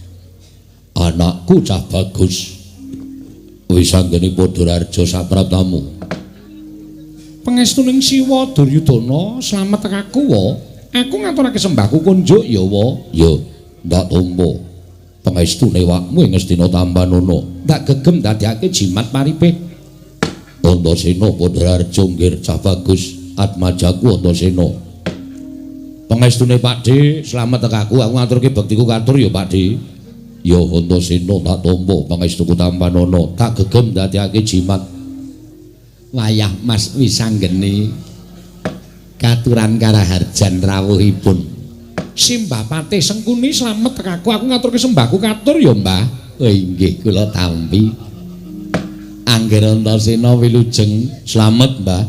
anakku cah bagus. Wisanggeni Padhararja sapraptamu. Pangestuning Siwa Duryudana slamet aku wa. Aku ngaturake sembahku kunjuk ya wa. Ya, ndak tampa. Pangestune wakmu ing Ngastina tampanana. Ndak gegem dadekake jimat paripih. Antasena Padhararja nggih cah bagus. Atmajaku Antasena. Pangestune Pakdhe slamet aku, aku ngaturke bektiku katur ya Pakdhe. Ya Antasena tak tampa pangestuku tampanana, tak gegem dadekake jimat. Wayah Mas Wisanggeni katuran karaharjan rawuhipun. Simbah Patih Sengkuni slamet aku, aku ngaturke sembahku katur ya Mbah. Oh inggih kula tampi. Angger Antasena wilujeng slamet Mbah.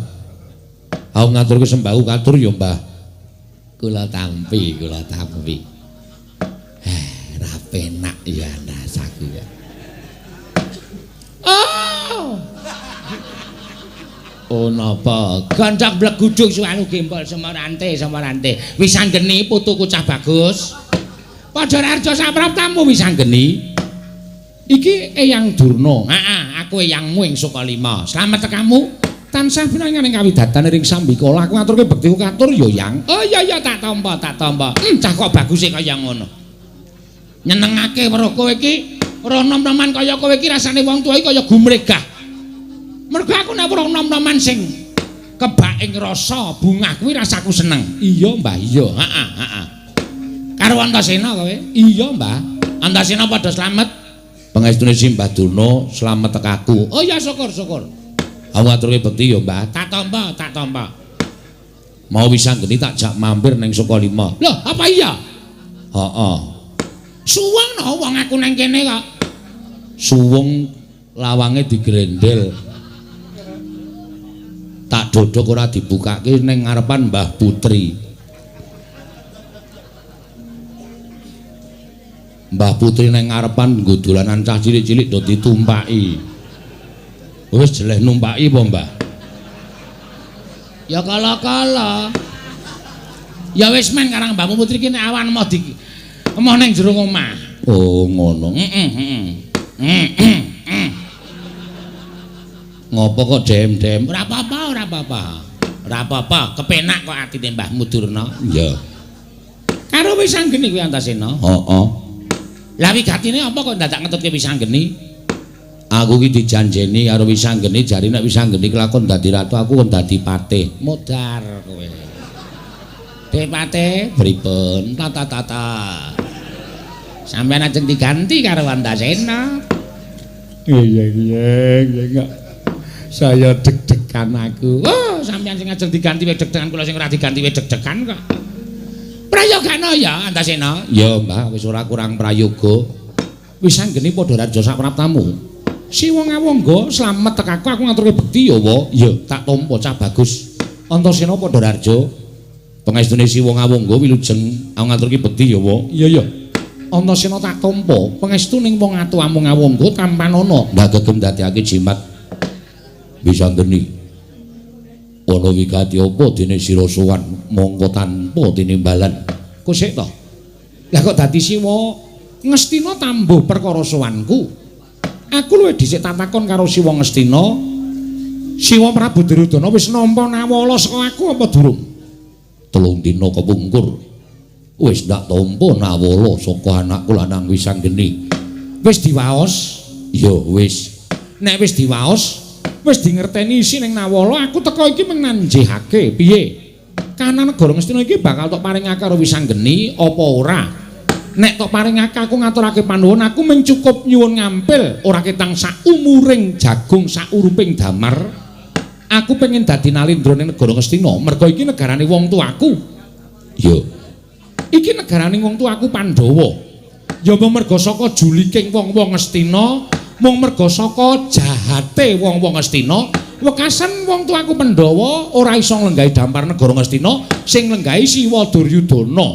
Aku ngaturke sembahku katur ya Mbah. Kula tampi, kula tampi. Ra penak ya rasaku ya. Oh. Oh napa? Gancak bleguduk suwanu gembol semarante semarante. Wisanggeni putuku cah bagus. Padhararja sapraptamu Wisanggeni. Iki Eyang Durna. Heeh, aku eyangmu ing Sukalima. Slamet tekamu. Tansah pinangan ing kawidatan ring sambikala. Aku ngaturke bektiku katur ya, Yang. Oh iya iya tak tampa, tak tampa. Cah kok baguse kaya ngono. Nyenengake weruh kowe iki, weruh nom-noman kaya kowe iki rasane wong tuwa iki kaya gumregah. Mergo aku nek weruh nom-noman sing kebak ing rasa bungah kuwi rasaku seneng. Iya, Mbah, iya. Heeh, heeh. Karo Antasena kowe? Iya, Mbah. Antasena padha slamet. Pangestune Simbah Durna slamet tekaku. Oh iya syukur, syukur. Aku ngaturke bekti ya, Mbah. Tak tampa, tak tampa. Mau Wisanggeni tak jak mampir ning Sukalima. Loh, apa iya? Heeh. Suweng no wong aku nang kene kok. Suweng lawange digrendel. Tak dodok ora dibukake ning ngarepan Mbah Putri. Mbah Putri ning ngarepan nggo dolanan cah cilik-cilik do ditumpaki. Wis jeleh numpaki apa, Mbah? Ya kala-kala. Ya wis men karang Mbahmu Putri ki nek awan moh di moh ning jero omah. Oh, ngono. Heeh, heeh. Ngopo kok dem-dem? Ora apa-apa, ora apa-apa. Ora apa-apa, kepenak kok atine Mbahmu Durna. Iya. Karo Wisanggeni kuwi Antasena. Heeh. Lah wigatine apa kok dadak ngetutke Wisanggeni? Aku ki dijanjeni karo Wisanggeni, jare nek Wisanggeni kelakon dadi ratu, aku kon dadi patih. Modar kowe. Dek patih pripun? Tata-tata. Sampeyan ajeng diganti karo Antasena. Iya iya iya. Saya deg-degan aku. Oh, sampeyan sing ajeng diganti wae deg-degan, kula sing ora diganti wae deg-degan kok. Prayogana ya Antasena? Ya, Mbah, wis ora kurang prayoga. Wisanggeni Padhararja sapraptamu. Siwa ngawangga slamet tekaku, aku ngaturke bekti ya, wa. Ya, tak tampa cah bagus. Antasena Padhararja. Pangestune Siwa ngawangga wilujeng aku ngaturke bekti ya, wa. Iya, iya. Antasena tak tampa. Pangestu ning wong atuwamu ngawangga tampanana. Ndak gegem dadekake jimat. Wisanggeni ana wigati apa dene sira sowan mongko tanpa tinimbalan. Kosek to? Lah kok dadi Siwa Ngastina tambuh perkara sowanku? Aku luwih dhisik tatakon karo Siwa Ngastina. Siwa Prabu Duryudana wis nampa nawala saka aku apa durung? 3 dina kepungkur Wis ndak tampa Nawala saka anakku lanang Wisanggeni. Wis diwaos? Ya wis. Nek wis diwaos, wis dingerteni isi ning Nawala, aku teka iki mung nanjihake. Piye? Kahanan negara Ngastina iki bakal tok paringake karo Wisanggeni apa ora? Nek tok paringake aku ngaturake panuwun, aku mung cukup nyuwun ngampil ora ketang saumuring jagung sauruping damar. Aku pengen dadi nalindra ning negara Ngastina, merga iki negarane wong tuaku. Ya. Iki negarane wong tuaku Pandhawa. Ya mung merga saka juliking wong-wong Ngastina, mung merga saka jahate wong-wong Ngastina, wekasan wong tuaku Pandhawa ora iso nglenggahi dampar negara Ngastina, sing nglenggahi Siwa Duryudana.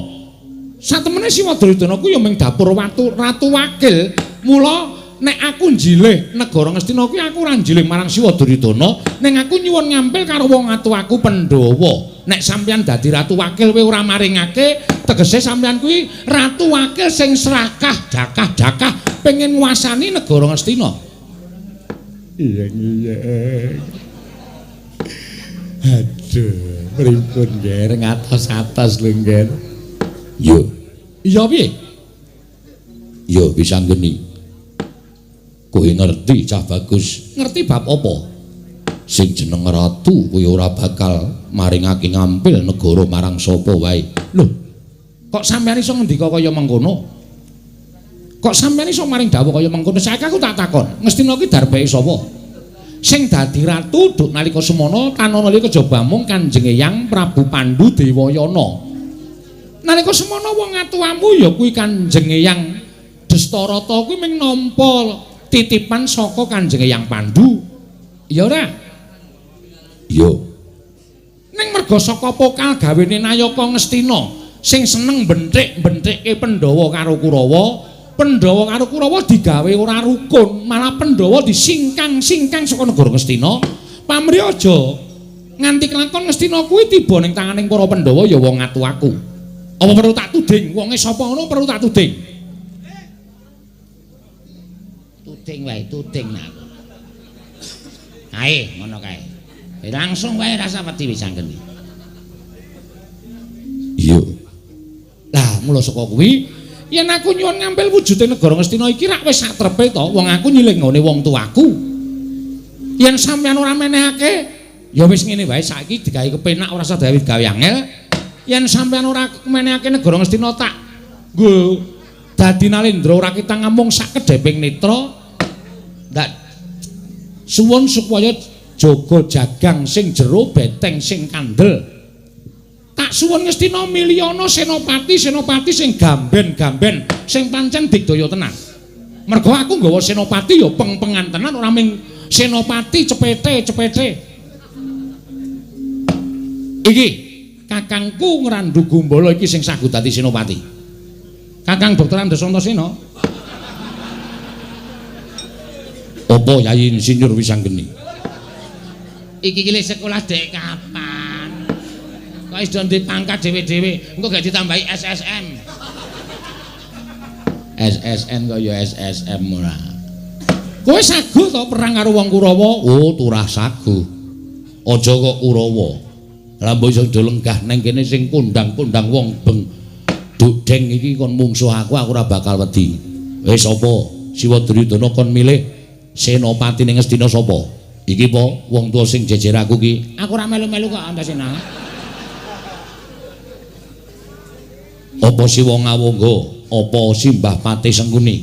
Satemene Siwa Duryudana ku ya mung dapur watu ratu wakil. Mula nek aku njilih negara Ngastina kuwi aku ora njilih marang Siwa Duryudana, ning aku nyuwun ngampil karo wong tuaku Pandhawa. Nek sampeyan dadi ratu wakil kowe ora maringake, tegese sampeyan kuwi ratu wakil sing serakah, jakah-jakah pengen nguasani negara Ngastina. Iya iya. Aduh, pripun nger ngatos-atos lho nger. Yo. Iya piye? Yo Wisanggeni. Kowe ngerti cah bagus. Ngerti bab apa? Sing jeneng ratu kuwi ora bakal maringake ngampil negara marang sapa wae. Lho, kok sampeyan iso ngendika kaya mengkono? Kok sampeyan iso maring dawuh kaya mengkono? Saiki aku tak takon, Ngastina ki darbeke sapa? Sing dadi ratu duk nalika semono tanana liya kejaba mung Kanjeng Eyang Prabu Pandu Dewayana. Nalika semono wong atuamu ya kuwi Kanjeng Eyang Destarata kuwi mung nampa titipan saka Kanjeng Eyang Pandu. Ya ora? Iya. Ning merga saka pokal gawene Nayaka Ngastina sing seneng benthik-benthikke Pandhawa karo Kurawa, Pandhawa karo Kurawa digawe ora rukun, malah Pandhawa disingkang-singkang saka negara Ngastina. Pamrih aja nganti kelakon Ngastina kuwi tiba ning tanganing para Pandhawa ya wong atuaku. Apa perlu tak tuding? Wonge sapa ngono perlu tak tuding? Tuding wae, tuding nak. Ae, ngono kae. Langsung wae rasa wedi Wisanggeni. Iya. Lah, mula saka kuwi yen aku nyuwun ngampil wujude negara Ngastina iki rak wis sak trepe to, wong aku nyilih nggone wong tuaku. Yen sampeyan ora menehake, ya wis ngene wae saiki digawe kepenak ora usah digawe angel. Yen sampeyan ora menehake negara Ngastina tak nggo dadi nalindra ora kita ngamung sak kedheping netra. Ndak suwun supaya jaga jagang sing jero beteng sing kandel. Tak suwun Ngastina miliyana senopati-senopati sing gamben-gamben sing pancen digdaya tenan. Mergo aku nggawa senopati ya peng-pengan tenan ora ming senopati cepete-cepete. Iki kakangku Ngrandu Gumbala iki sing sagu dadi senopati. Kakang Dr. Andes Antasena. Apa Yayi Insinyur Wisanggeni? Iki ki sekolah dek kapan? Kok wis do pangkat dhewe-dhewe, engko gak ditambahi SSM. SSN kok ya SSM ora. Kowe saguh to perang karo wong Kurawa? Oh, turah saguh. Aja kok Kurawa. Lah mbok iso do lenggah nang kene sing kondang-kondang wong beng dudeng iki kon mungsuh aku, aku ora bakal wedi. Wis apa? Siwa Duryudana kon milih senopati ning Ngastina sapa? Iki po wong tuwa sing jejer aku ki. Aku ora melu-melu kok Antasena. Apa Siwa Ngawangga? Apa Simbah Patih Sengkuni?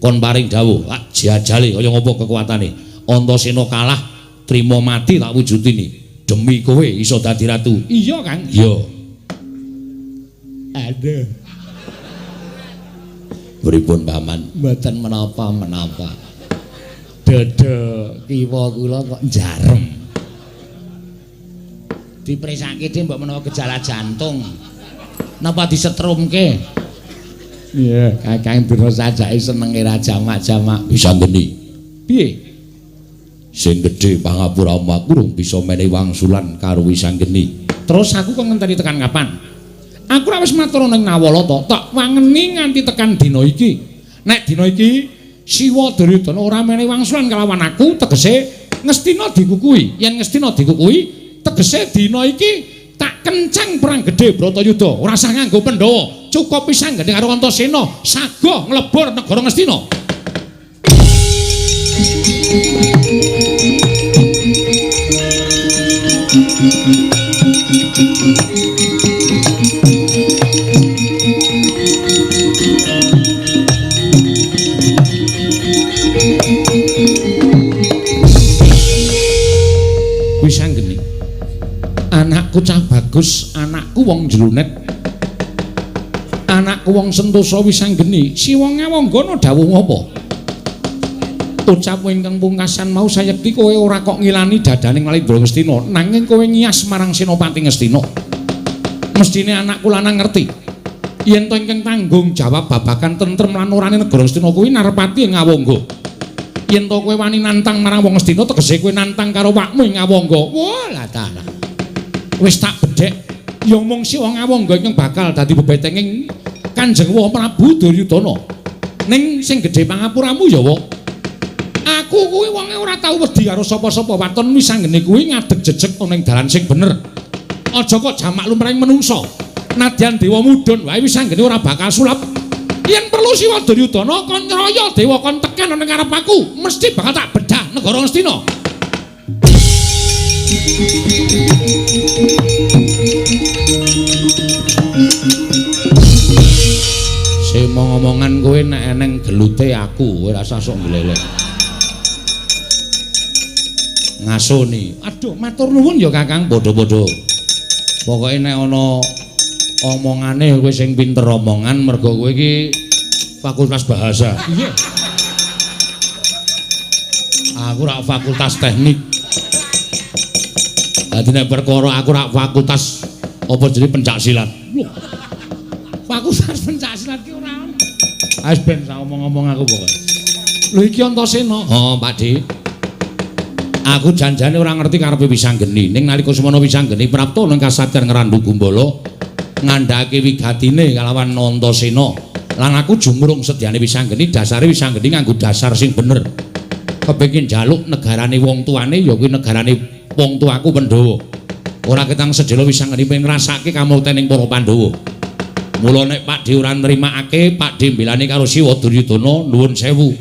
Kon paring dawuh, tak jajale kaya ngopo kekuatane. Antasena kalah, trima mati tak wujudini. Demi kowe iso dadi ratu. Iya, Kang. Iya. Aduh. Pripun Paman? Mboten menapa-menapa. Dada kiwa kula kok jarem. Dipresake dhe mbok menawa gejala jantung. Napa disetrumke? Iya, Kakang Durna sajake senenge ra jamak-jamak. Wisanggeni. Piye? Sing gedhe pangapuramu aku rung bisa menehi wangsulan karo Wisanggeni. Terus aku kok ngenteni tekan kapan? Aku ora wis matur ning Nawala to, tak wangeni nganti tekan dina iki. Nek dina iki Siwa Duryudana ora menehi wangsulan kalawan aku, tegese Ngastina dikukuhi. Yen Ngastina dikukuhi, tegese dina iki tak kencang perang gedhe Bratayuda, ora usah nganggo Pandhawa. Cukup pisanggeni karo Antasena sago nglebur negara Ngastina. Wisanggeni anakku cah bagus, anakku wong jlunet, anakku wong sentosa. Wisanggeni siwa ngawanggana dawuh apa? Ucap ingkang pungkasan mau sayekti kowe ora kok ngilani dadaning Nalindra Ngastina, nanging kowe ngias marang Senopati Ngastina. Mestine anakku lanang ngerti yen to ingkang tanggung jawab babagan tentrem lan orane negara Ngastina kuwi Narpati ing Ngawangga. Yen to kowe wani nantang marang wong Ngastina, tegese kowe nantang karo awakmu ing Ngawangga. Wah, lah ta. Wis tak bedhek ya mung Siwa Ngawangga ingkang bakal dadi bebetenging Kanjeng Prabu Duryudana. Ning sing gedhe pangapuramu ya, Wak. Aku kuwi wonge ora tau wedi karo sapa-sapa, waton wisanggeni kuwi ngadeg jejeg ana ing dalan sing bener. Aja kok jamak lumrahing menungsa. Nadyan dewa mudhun wae wisanggeni ora bakal sulap. Yen perlu Siwa Duryudana kon nyraya dewa kon tekan ana ngarep aku, mesti bakal tak bedah negara Ngastina. Sing ngomongan kowe nek eneng gelute aku, kowe rasa sok glelek. Ngasoni. Aduh, matur nuwun ya Kakang, padha-padha. Pokoke nek ana omongane kowe sing pinter omongan mergo kowe iki fakultas bahasa. Iya. Aku rak fakultas teknik. Dadi nek perkara aku rak fakultas apa jenenge pencak silat. Fakultas pencak silat ki ora ono. Wis ben sak omong-omong aku pokoke. Lho iki Antasena. Oh, Pak Dik. Aku janjane ora ngerti karepe Wisanggeni. Ning nalika semono Wisanggeni prapta nang kasatyan Ngrandu Gumbala ngandhake wigatine kalawan Antasena. Lan aku jumrung sedyane Wisanggeni, dasare Wisanggeni nganggo dasar sing bener. Kepengin njaluk negarane wong tuane ya kuwi negarane wong tuaku Pandhawa. Ora ketang sedhela Wisanggeni pengen ngrasake kamultening para Pandhawa. Mula nek Pak Dhe ora nrimakake, Pak Dhe mbelani karo Siwa Duryudana, nuwun sewu.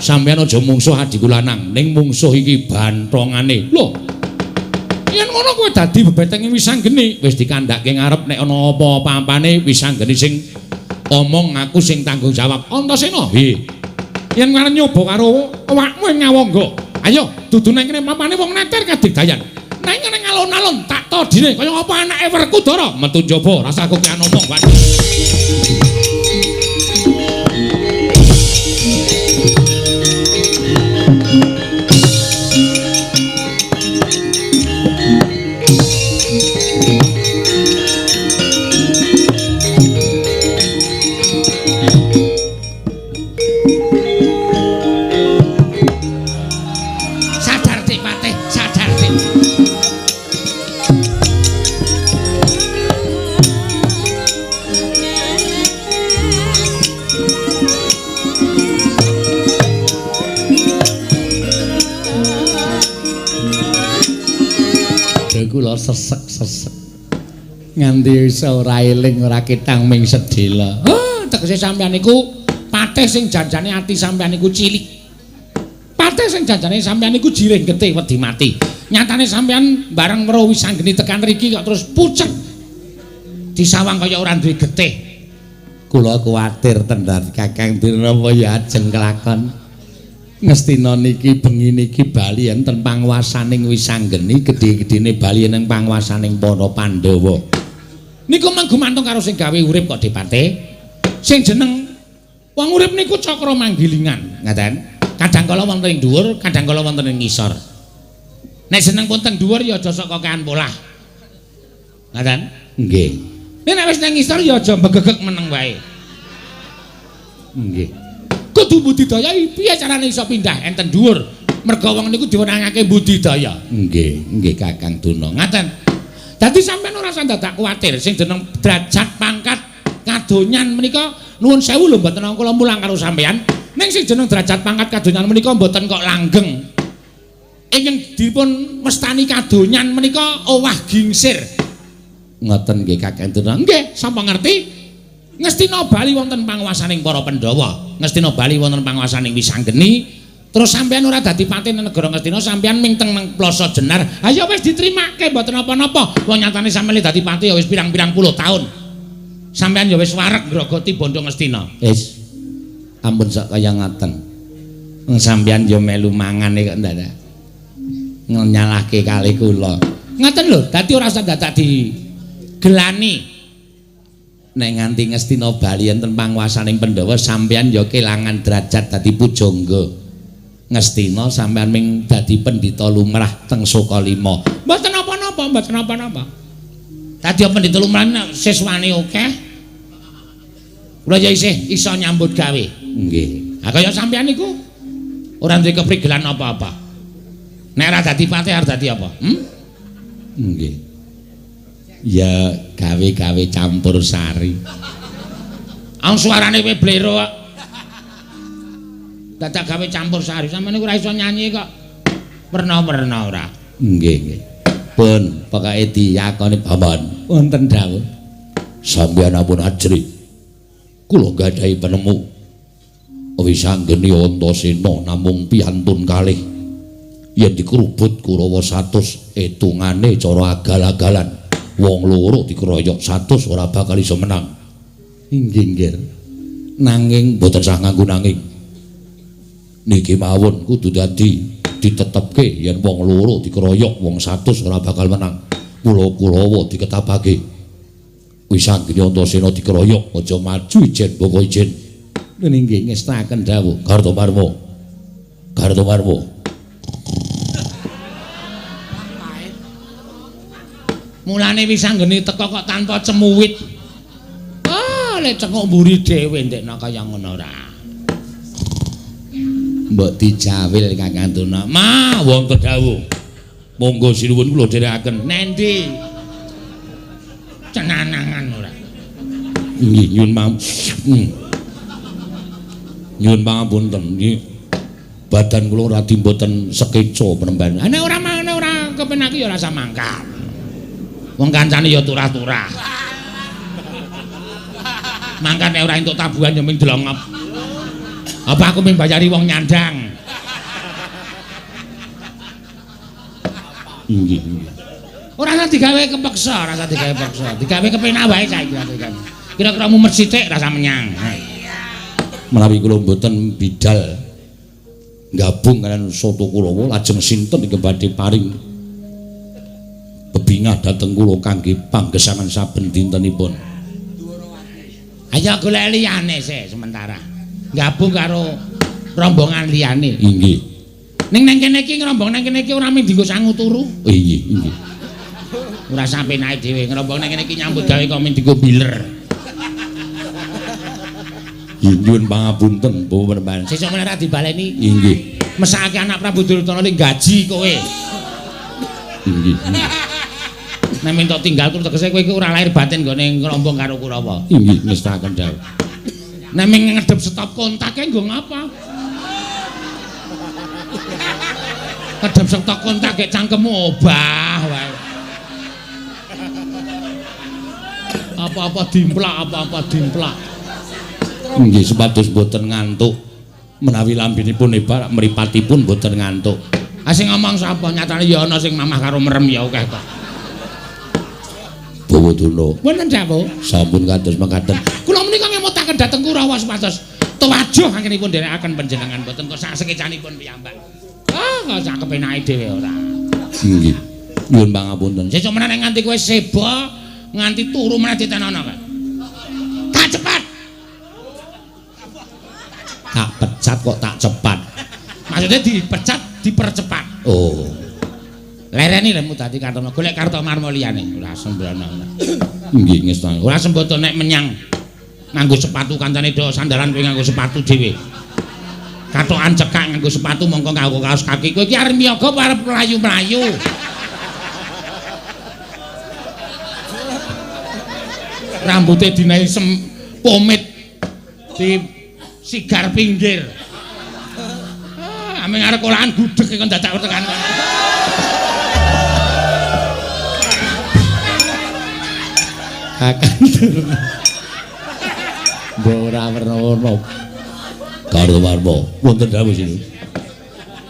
Sampeyan aja mungsuh adhiku lanang, ning mungsuh iki banthongane. Lho. Yen ngono kowe dadi bebetenge Wisanggeni, wis dikandhake ngarep nek ana apa-apane Wisanggeni sing omong aku sing tanggung jawab. Antasena, piye? Yen arep nyoba karo awakmu ing Ngawangga, ayo dudu nang kene papane wong neter kadigdayan. Nang ngene alon-alon tak todine kaya apa anake Werkudara metu njaba, rasa aku kian omong, Pak. Kula sesek-sesek nganti iso ora eling ora ketang ming sedhela. Oh, tegese sampeyan niku patih sing janjane ati sampeyan niku cilik. Patih sing janjane sampeyan niku jirih getih wedi mati. Nyatane sampeyan bareng weruh Wisanggeni tekan riki kok terus pucet. Disawang kaya ora duwe getih. Kula kuwatir tenan Kakang Durna ya ajeng kelakon. Ngastina niki bengi niki bali enten panguwasaning Wisanggeni, gedhe-gedhene bali ing panguwasaning para Pandhawa. Niku mung gumantung karo sing gawe urip kok Dipate. Sing jeneng wong urip niku cakra manggilingan, ngaten. Kadang kala wonten ing dhuwur, kadang kala wonten ing ngisor. Nek seneng pun teng dhuwur ya aja sok kokean polah. Ngaten? Nggih. Nek wis nang ngisor ya aja mbegegek meneng wae. Nggih. Kudu budidaya piye carane iso pindah enten dhuwur? Merga wong niku diwenangake budidaya. Nggih, nggih Kakang Durna. Ngaten. Dadi sampeyan ora usah dadak kuwatir sing jeneng derajat pangkat kadonyan menika nuwun sewu lho mboten kula mulang karo sampeyan. Ning sing jeneng derajat pangkat kadonyan menika mboten kok langgeng. Ingkang dipun mestani kadonyan menika owah gingsir. Ngoten nggih Kakang Durna. Nggih, sapa ngerti? Ngastina bali wonten panguwasaning para Pandhawa. Ngastina bali wonten panguwasaning Wisanggeni. Terus sampean ora dadi patih nang negara Ngastina, sampean ming teng nang Plaza Jenar. Ha ya wis ditrimake mboten napa-napa. Wong nyatane sampeyan dadi patih ya wis pirang-pirang puluh taun. Sampean ya wis wareg ngrogoti bondo Ngastina. Wis. Ampun sak kaya ngaten. Wong sampean ya melu mangane kok ndadak nyalahke kalih kula. Ngaten lho, dadi ora usah dadak digelani. Nek nganti Ngastina bali enten panguwasaning Pandhawa, sampean ya kelangan derajat dadi pujangga. Ngastina sampean ming dadi pendhita lumrah teng Sukalima. Mboten napa-napa, mboten napa-napa. Dadi pendhita lumrah nek siswane akeh. Kula ya isih iso nyambut gawe. Nggih. Ha kaya sampean niku ora duwe keprigelan apa-apa. Nek ora dadi patih arep dadi apa? Nggih. Ya gawe-gawe campur sari. Ang suarane kowe blero kok. Dadak gawe campur sari, sampeyan niku ora iso nyanyi kok. Werna-werna ora. Nggih, nggih. Pun pokoke diyakoni Bambang. Wonten dawuh. Sampeyan ampun ajrih. Kula gadhahi penemu. Wisanggeni Antasena namung piyantun kalih. Yen dikrubut Kurawa 100 etungane cara agal-agalan. Wong loro dikeroyok 100 ora bakal iso menang. Inggih, nggih. Nanging mboten sah nganggo nanging. Niki mawon kudu dadi ditetepke yen wong loro dikeroyok wong 100 ora bakal menang. Mula Kurawa diketabake. Wisanggeni Antasena dikeroyok aja maju ijen boko ijen. Nggih, ngestaken dawuh. Kartomarma. Kartomarma. Mulane Wisanggeni teka kok tanpa cemuwit. Ah, lek cenguk mburi dhewe ndekna kaya ngono ora. Mbok dijawil Kakang Durna. Ma, wonten dawuh. Monggo sinuwun kula dherekaken. Nendi? Cenanangan ora. Nggih, nyuwun nyuwun pangapunten nggih. Badan kula radi mboten sekeca penemban. Nek ora nek ora kepenak ya ora usah mangkat. Wong kancane ya turah-turah. Mangkat nek ora entuk tabuhan ya ming dlongop. Apa aku ming bayari wong nyandang? Nggih. Ora usah digawe kepeksa, ora usah digawe peksa. Digawe kepenak wae saiki. Kira-kira mumet sithik rasa menyang. Menawi kula mboten bidal gabung kalian Soto Kurawa lajeng sinten ingkang badhe paring bebingah dhateng kula kangge panggesangan saben dintenipun. Ayo golek liyane sik sementara. Gabung karo rombongan liyane. Inggih. Ning nang kene iki ngrombong nang kene iki ora mung dienggo sangu turu. Inggih, inggih. Ora sampe naik dhewe ngrombong nang kene iki nyambut gawe kok mung dienggo biler. Nyuwun pangapunten, Bapak Penemban. Sesuk meneh ra dibaleni. Inggih. Mesakake anak Prabu Duryudana ning gaji kowe. Inggih. Nek minta tinggal terus tegese kowe iki ora lahir batin nggone ngrombong karo Kurawa. Inggih, ngestaken dawuh. Nek ming ngedep stop kontake nggo ngapa? Ngedep stop kontak gek cangkemmu obah wae. Apa-apa dimplak, apa-apa dimplak. Nggih, supados mboten ngantuk. Menawi lambinipun hebat, mripatipun mboten ngantuk. Ah sing ngomong sapa? Nyatane ya ana sing mamah karo merem ya akeh kok. Bawa Durna. Wonten dawuh. Sampun kados mekaten. Kula menika ngemutaken dhateng Kurawa supados tuwajuh anggenipun nderekaken panjenengan mboten kok sak sekecanipun piyambak. Ah, kok sak kepenake dhewe ora. Nggih. Nyuwun pangapunten. Sesuk meneh nganti kowe seba, nganti turu meneh ditenono kowe. Tak cepat. Tak pecat kok tak cepat. Maksudnya dipecat, dipercepat. Oh. Lereni lemu dadi Kartono, golek Kartomarma liyane. Ora sembrono. Nggih, ngestane. Ora sembodo nek menyang nganggo sepatu kancane do sandalan kowe nganggo sepatu dhewe. Kathokan cekak nganggo sepatu mongko nganggo kaos kaki. Kowe iki arep miyaga apa arep mlayu-mlayu? Rambute dinahi pomit di sigar pinggir. Ah, ameng arep olahan gudeg kok dadak tekan. Kakang Durna. Mbok ora werna-werna. Kartomarma wonten dawuh sini.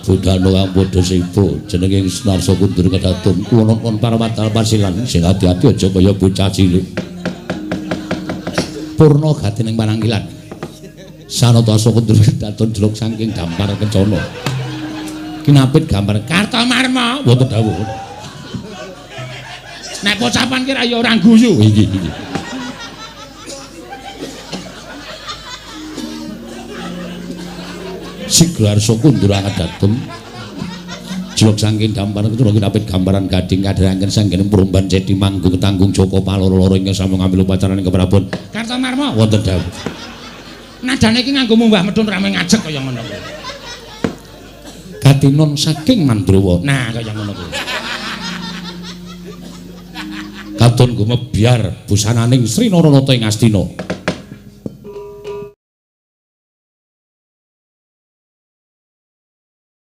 Budhana kang padha sibuk jenenge Sunarsa Kundur kedatun kula nuwun parawadal pasilan sing ati-ati aja kaya bocah cilik. Purna gatining panangkilan. Sanata Kundur kedatun jeluk saking dampar kencana. Kinapit gambar Kartomarma wonten dawuh. Nek pocapan ki ra ya ora guyu. Inggih inggih. Siglarsa Kundur angedatun jeluk saking dampar kencana kinapit gambaran gading kadheranken sanggening prumban cedi manggung tanggung Joko paloro-loro ingkang sampun ngambil upacarane keprabon. Kartomarma wonten dawuh. Nadane iki nganggo munggah medhun rame ngajek kaya ngono kuwi. Katinon saking Mandrawa. Nah, kaya ngono kuwi. Katon gumebyar busananing Sri Naranata ing Astina.